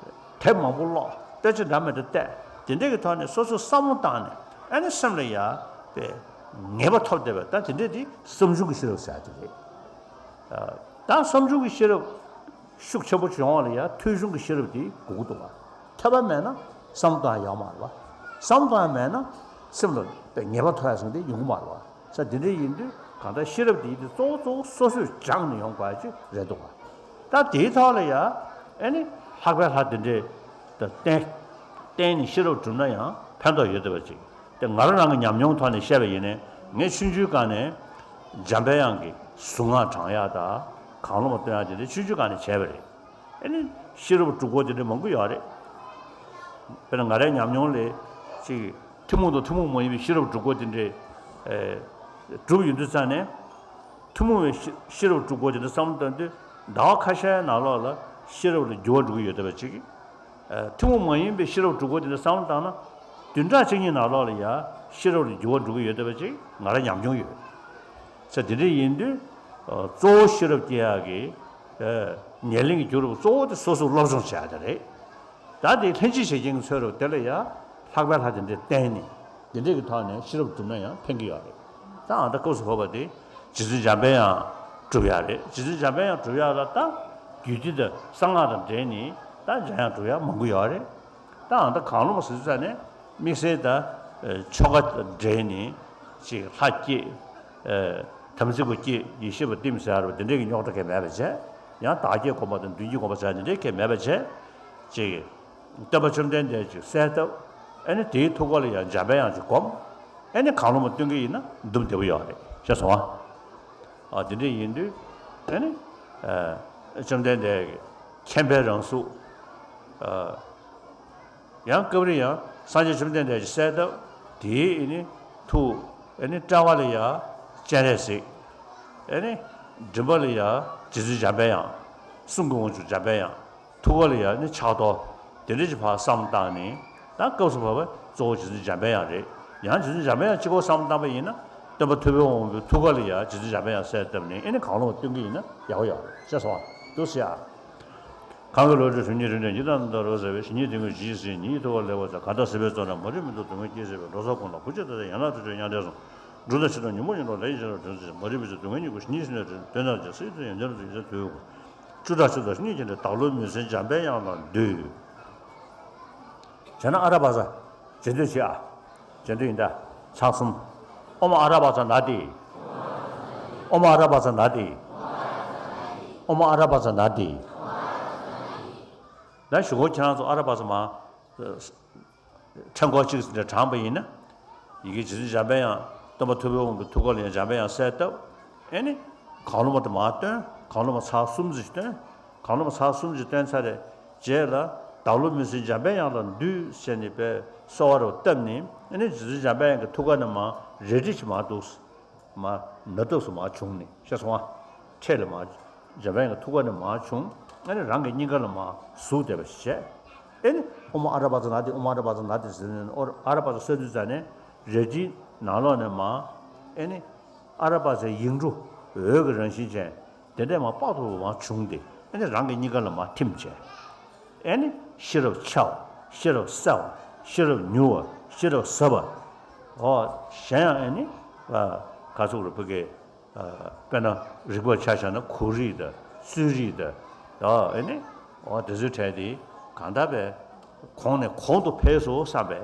དེབ་མང་པོ་ཀློག་དཔེ་ཆ་འདྲ་མི་འདྲ་བལྟས། དེ་འདྲས་ཀྱི་ཐོག་ནས་སོ་སོས་བསམ་བློ་བཏང་ནས་ཨ་ནི་སེམས་ལ་ཡ་དཔེ་ངེས་པ་ཐོབ་བསྡད་པ་ད་དེ་འདྲས་དེ་བསམ་བྱུང་གི་ཤེས་རབ་ཟེར་ཡ་དེ་རེད། ད་བསམ་བྱུང་གི་ཤེས་རབ་ཤུགས་ཆེན་པོ་ཡོང་བ་ལ་ཡ་ཐོས་བྱུང་གི་ཤེས་རབ་དེ་དགོས་ཀྱི་འདུག་ག་ཐོས་པ་མེད་ན་བསམ་བློ་བཏང་ཡ་ཡོད་མ་རེད་བ། བསམ་བློ་བཏང་ཡ་མེད་ན་སེམས་ལ་དཔེ་ངེས་པ་ཐོབ་ཡ་ཟེར་དེ་ཡོང་གི་མ་རེད་བ། ས་དེ་འདྲ་ཡིན་དུས་གང་ལྟར་ཤེས་རབ་དེ་ཡིན་དུས་གཙོ་བོ་གཙོ་བོ་སོ་སོས་སྦྱངས་ནས་ཡོང་དགོས་ཀྱི་རེད་འདུག་ག་ད་དེའི་ཐོག་ལ་ཡ་ཨེ་ནི་ལྷག་པའི་ལྷ་དེ་འདྲས་ད་བསྟེན་བསྟེན་ནས་ཤེས་རབ་བསྒྲུབས་ན་ཡང་ཕན་ཐོགས་ཡོད་བསྡད་པ་ཅིག་དེ་ང་རང་རང་གི་ཉམས་མྱོང་ཐོག་ནས་བཤད་པ་ཡིན་ནའི་ངས་ཆུང་ཆུང་སྒང་ནས་འཇམ་པའི་དབྱངས་ཀྱི་གཟུངས་སྔགས་བགྲང་ཡག་དང་གང་བློ་མ་བཏོན་ཡག་དེ་འདྲས་ཆུང་ཆུང་སྒང་ནས་བྱས་པ་རེད། ཨེ་ནི་ཤེས་རབ་སྒྲུབ་སྐོར་དེ་འདྲ་མང་པོ་ཡོད་རེད། དཔེར་ན་ང་རའི་ཉམས་མྱོང་ལས་ཅིག་ཐུན་མོང་དང་ཐུན་མོང་མ་ཡིན་པའི་ཤེས་རབ་སྒྲུབ་སྐོར་དེ་འདྲས་ཨེ་སྒྲུབ་ཡོང་དུས་ཙང་ནས་ཐུན་མོང་བའི་ཤེས་ཤེས་རབ་སྒྲུབ་སྐོར་དེ་འདྲ་བསམ་བློ་བཏང་དུས་ཟླ་བ་ཁ་ཤས་ནང་ལོགས་ལ་ ཤེས་རབ་ལ་འགྱུར་བ་འགྲོ་གི་ཡོད་བསྡད་པ་ཅིག་ཨ། ཐུན་མོང་མ་ཡིན་པའི་ཤེས་རབ་སྒྲུབ་དགོས་དེ་འདྲ་བསམ་བློ་བཏང་ན། བདུན་ཕྲག་གཅིག་གཉིས་ནང་ལོགས་ལ་ཡ་ཤེས་རབ་ལ་འགྱུར་བ་འགྲོ་གི་ཡོད་བསྡད་པ་ཅིག་ང་རང་ཉམས་མྱོང་ཡོད། ཚེ་འདི་འདྲ་ཡིན་དུས། ཨ། གཙོ་བོ་ཤེས་རབ་སྐྱེ་ཡག་གི་ཨ། ཉེར་ལེན་གྱི་རྒྱུ་རུ་གཙོ་བོ་དེ་སོ་སོར་སློབ་སྦྱོང་བྱེད་ཡག་དེ་རེད། ད་དེ་ལྷན་ཅིག་བྱེད་མཁན་གྱི་ཚོད་རུ་དེ་ལ་ཡ་ལྷག་པའི་ལྷ་དེ་འདྲས་བསྟེན་ནས་དེ་འདྲས་ཀྱི་ཐོག་ནས་ཤེས་རབ་སྒྲུབ་ན་ཡང་ཕན་གྱི་ཡོད་རེད། ད་ཨ་ད་སྐབས་སུ་བབ་པ་དེ་རྗེ་བཙུན་འཇམ་པའི་དབྱངས་སྒྲུབ་ཡག་རེད། རྗེ་བཙུན་འཇམ་པའི་དབྱངས་སྒྲུབ་ཡག་ལ་ད་རྒྱུད་སྡེ་དང་གསང་སྔགས་དང་འབྲེལ་ནས་ད་འཇམ་དབྱངས་སྒྲུབ་ཡག་མང་པོ་ཡོད་རེད། ད་ཨ་ད་གང་རུང་བ་ཟེར་ཙ་ནས་དམིགས་བསལ་ད་ཆོ་ག་འབྲེལ་ནས་ཅིག་ལྷ་བསྐྱེད། དམ་ཚིག་པ་བསྐྱེད། ཡེ་ཤེས་པ་བསྟིམ་ཟེར་བ་འདི་འདྲས་ཀྱི་རྙོག་དྲ་གས་མེད་པ་བྱས། ཡང་བདག་བསྐྱེད་སྒོམ་པ་དང་མདུན་བསྐྱེད་སྒོམ་པ་ཟེར་འདི་འདྲས་གས་མེད་པ་བྱས། ཅིག་སྟོན་པ་བཅོམ་ལྡན་འདས་ཀྱི་གསལ་བཏབ། ཨེ་ནི་དེའི་ཐུགས་ཀ་ལ་ཡང་འཇམ་པའི་དབྱངས་ཀྱིས་བསྒོམ། ཨེ་ནི་གང་རུང་བ་སྟོན་གྱི་ཡིན་ན་འདུམ་བདེ་པོ་ཡོད་རེད་ཤེས་སོང་ཨ། ཨ་དེ་འདྲ་ཡིན་དུས་ཨེ་ནི་ཨ་བཅོམ་ལྡན་འདས་ཀྱི་མཁྱེན་པའི་རང་གཟུགས། ཨ་ཡང་སྐབས་རེ་ཡང་སངས་རྒྱས་བཅོམ་ལྡན་འདས་ཀྱི་གསལ་བཏབ་དེའི་ཨེ་ནི་ཐུགས་ཨེ་ནི་དཔྲལ་བ་ལ་ཡང་སྤྱན་རས་གཟིགས། ཨེ་ནི་མགྲིན་པ་ལ་ཡང་རྗེ་བཙུན་འཇམ་པའི་དབྱངས། གསུང་གི་དབང་ཕྱུག་འཇམ་པའི་དབྱངས། ཐུགས་ཀ་ལ་ཡང་ནི་ཕྱག་རྡོར། དེ་འདྲ་ཅིག་ཕར་བསམ་བཏང་ནས་ད་སྐབས་སུ་བབ་པའི་གཙོ་བོ་རྗེ་བཙུན་འཇམ་པའི་དབྱངས་རེད། ཡང་རྗེ་བཙུན་འཇམ་པའི་དབྱངས་གཅིག་པོ་བསམ་བཏང་པ་ཡིན་ན་སྟོན་པ་ཐུབ་པའི་དབང་པོའི་ཐུགས་ཀ་ལ་ཡང་རྗེ་བཙུན་འཇམ་པའི་དབྱངས་གསལ་བཏབ་ནས་ཨེ་ནི་གང་རུང་བ་སྟོན་གྱི་ཡིན་ན་ཡག་པོ་ཡོད་རེད་ཤེས་སོང་ཨ། འདུག་སེ་ཨ། གང་གི་བློ་གྲོས་གྲུབ་བརྙེས་རིམ་གྲོ་ཉི་ཟླ་རྣམ་ཐར་རོལ་ཟེར་བའི་ཞི་གནས་དོན་ཀུན་ཇི་ཞིག་ཟིན་ཉིད་ཐུབ་པ་ལེགས་པར་མཛད་གང་དག་སྲིད་པའི་བཙོན་རར་མ་རིག་མུན་འཐུམས་སྡུག་བསྔལ་སྐྱེ་སྲིད་པའི་འགྲོ་ཚོགས་ཀུན་ལ་བུ་ཆེ་ཐ་དད་ཡན་ལག་ཐུགས་རྗེ་མྱང་འདས་སོ། འབྲུ་དང་ཕྱི་དང་ཉོན་མོངས་ཉོན་རྟོག་ལས་ཡི་ཞེན་རབ་དོན་ཚིག་མ་རིག་པའི་ཚེ་སྡུག་བསྔལ་ཉེར་དགུ་ཞི་གནས་ཤིང་ནས་དོན་དང་བཅས་སྲིད་དུ་ཡོན་ཏན་རབ་ཏུ་ཡོད་ཚད་དུ་ཡོད། བཅུ་ཕྲག་གཅིག་དང་གཉིས་ཀྱི་འབྲས་བདག་བློ་མུན་སེལ་འཇམ་པའི་དབྱངས་ལ་འདུད། བྱས་ན་ཨ་ར་བ་ཙ་རྗེས་ཟློས་བྱེད་ཨ། རྗེས་ཟློས་ཡིན་ད། ཕྱག་གསུམ། ཨོཾ་ཨ་ར་བ་ཙ་ན་དྷཱིཿ་ཨོཾ་ཨ་ར་བ་ཙ་ན་དྷཱིཿ་ཨོཾ་ཨ་ར་བ་ཙ་ན་དྷཱིཿ་ད་གཞུག་གུ་ཁྱེད་རང་ཚོ་ཨ་ར་བ་ཙ་མ། ཕྲེང་སྐོར་གཅིག་ཙམ་དྲངས་པ་ཡིན་ན། ཡི་གེ་རྗེ་བཙུན་འཇམ་པའི་དབྱངས། སྟོན་པ་ཐུབ་པའི་དབང་པོའི་ཐུགས་ཀ་ལ་ཡང་འཇམ་པའི་དབྱངས་གསལ་བཏབ། ཨེ་ནི། གང་རུང་བ་དེ་མར་བཏོན། གང་རུང་བ་ཚར་གསུམ་ཙམ་ཞིག་བཏོན། གང་རུང་བ་ཚར་གསུམ་ཞིག་བཏོན་ཚར་རེད། རྗེས་ལ་བདག་བློ་མུན་སེལ་འཇམ་པའི་དབྱངས་ལ་འདུད་ཟེར་ནས་པའི་གསོལ་བ་རུ་བཏབ་ནས་ཨེ་ནི་རྗེ་བཙུན་འཇམ་པའི་དབྱངས་ཀྱི་ཐུགས་ཀ་ནས་མར་རལ་གྲི་ཞིག་མར་འདུག་མར་ནག་ཐབས་སུ་མར་བྱུང་ནས་ཤེས་སོང་ཨ། འཕྲལ་ལ་མར་འཇམ་པའི་དབྱངས་ཀྱི་ཐུགས་ཀ་ནས་མར་བྱུང་། ཨ་ནི་རང་གི་སྙིང་ག་ལ་མར་ཟུག་བསྡད་པ་ཞིག་བྱས། ཨེ་ནི་ཨོཾ་ཨ་ར་པ་ཙ་ན་དྷཱིཿ་ཨོཾ་ཨ་ར་པ་ཙ་ན་དྷཱིཿ་ཟེར་ནས་ཨོ་ཨ་ར་པ་ཙ་གསོལ་དུས་ཙ་ནས་རལ་གྲིའི་ནང་ལོགས་ནས་མར་ཨེ་ནི་ཨ་ར་པ་ཙའི་ཡིག་འབྲུ་འོད་ཀྱི་རང་བཞིན་ཅན། དེ་འདྲས་མར་དཔག་ཏུ་མ་བྱུང་སྟེ་ཨེ་ནི་རང་གི་སྙིང་ག་ལ་མར་ཐིམ་བྱས། ཨེ་ནི་ཤེས་རབ་འཆར་བ། ཤེས་རབ་གསལ་བ། ཤེས་རབ་མྱུར་བ། ཤེས་རབ་ཟབ་པ། འོ་གཞན་ཡང་ཨེ་ནི་ག་ཚོད་རེད་བུ་གའི་དཔེར་ན་རིག་པ་ཆ་བཞག་ན་གོ་རིག་དང་རྩོད་རིག་དང་། འོ་ཨེ་ནི་འོ་དེ་ཚོའི་གྲས་དེ་གང་ལྟར་བས་གོང་ནས་གོང་དུ་འཕེལ་སོང་བསམ་པའི་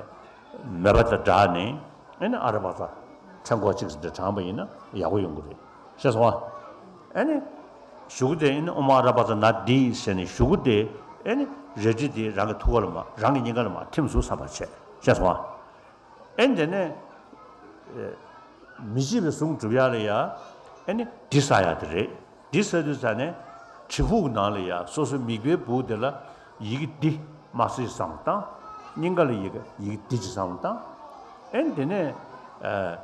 མོས་པ་དང་སྦྲགས་ནས་ཨེ་ནི་ཨ་ར་པ་ཙ་ཕྲེང་སྐོར་གཅིག་ཙམ་དྲངས་པ་ཡིན་ན་ཡག་པོ་ཡོང་གི་རེད། ཤེས་སོང་ཨ། ཨེ་ནི། གཞུག་གུ་དེ་ཨེ་ནི་ཨོཾ་ཨ་ར་པ་ཙ་ན་དྷཱིཿ་ཟེར་ནས་གཞུག་གུ་དེ་ཨེ་ནི་རལ་གྲི་དེ་རང་གི་ཐུགས་ཀ་ལ་མར་རང་གི་སྙིང་ག་ལ་མར་ཐིམ་སོང་བསམ་པ་བྱས། ཤེས་སོང་ཨ། ཨེ་ནི་དེ་ནས་མི་བརྗེད་པའི་གཟུངས་སྒྲུབ་ཡག་ལ་ཡ་ཨེ་ནི་དྷཱིཿ་ཟེར་ཡག་དེ་རེད། དྷཱིཿ་ཟེར་དུས་ཙ་ནས་བྲིས་ཕུག་ནང་ལ་ཡ་སོ་སོའི་མིད་པའི་སྦུག་དེ་ལ་ཡི་གེ་འདི་མར་ཙམ་བསམ་བློ་བཏང་། སྙིང་ག་ལ་ཡི་གེ་ཡི་གེ་འདི་ཅིག་བསམ་བློ་བཏང་། ཨེ་ནི་དེ་ནས་ཨ།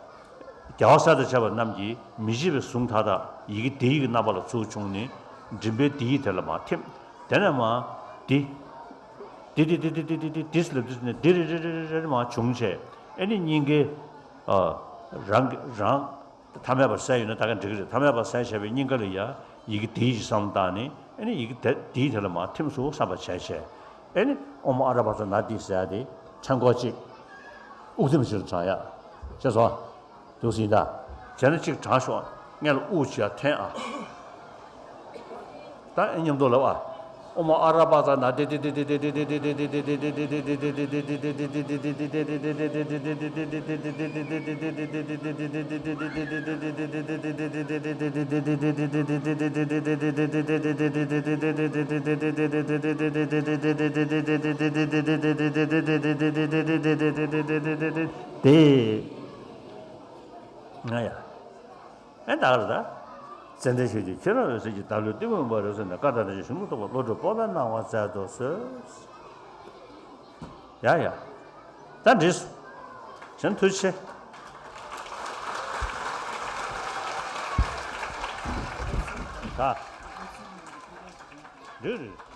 རྒྱལ་བ་སྲས་དང་བཅས་པ་རྣམས་ཀྱིས་མི་བརྗེད་པའི་གཟུངས་མཐའ་དག་ཡི་གེ་དྷཱིཿ་ཡི་གེ་རྣམ་པ་ལ་ཚུར་བྱུང་ནས་མགྲིན་པའི་དྷཱིཿ་དེ་ལ་མར་ཐིམ། དེ་ནས་མར་དྷཱིཿ་དྷཱིཿ་དྷཱིཿ་དྷཱིཿ་དྷཱིཿ་དྷཱིཿ་ལབ་དུས་ནས་དྷཱིཿ་རེ་རེ་རེ་རེ་རེ་མར་བྱུང་བྱས་ཨེ་ནི་སྙིང་གའི་ཨ། རང་གི་རང་། ཐ་མལ་པ་བསལ་ཡོད་ན་ད་ག་འགྲིག་གི་རེད། ཐ་མལ་པ་བསལ་བྱས་པའི་སྙིང་ག་ལ་ཡ་ཡི་གེ་དྷཱིཿ་ཅིག་བསམ་བློ་བཏང་ནས་ཨེ་ནི་ཡི་གེ་དེ་དྷཱིཿ་དེ་ལ་མར་ཐིམ་སོང་བསམ་པ་བྱས་བྱས་ཨེ་ནི་ཨོཾ་ཨ་ར་པ་ཙ་ན་དྷཱིཿ་ཟེར་ཡ་དེ་ཕྲེང་སྐོར་གཅིག་དབུགས་ཐིམ་བཞིན་དུ་བགྲང་ཡ། ཤེས་སོང་། འདུག་སེ་ཡིན་ད། བྱས་ན་གཅིག་བགྲང་ཤོག་སྔོན་ལ་དབུགས་ཅིག་ཡར་འཐེན་ཨ། ད་ཨེ་མཉམ་དུ་ལབ་ཨ། ཨོཾ་ཨ་ར་པ་ཙ་ན་དྷཱིཿ་དེ། ང་ཡ། ཨེ་ད་ག་རེད་ད། ཙནྡན་ཆོས་ཀྱི་ཁྱད་པར་འོད་གསལ་གྱི་བདག་བློའི་གཏི་མུག་མུན་པ་རབ་བསལ་ནས་བཀའ་དང་བསྟན་བཅོས་གཞུང་ལུགས་རྟོགས་པའི་བློ་གྲོས་སྤོབས་པས་སྣང་བ་སྩལ་དུ་གསོལ། ཡ་ཡ། ད་འགྲིག་སོང་། གཞན་ཐུགས་རྗེ་ཆེ། ད། རེད་རེད།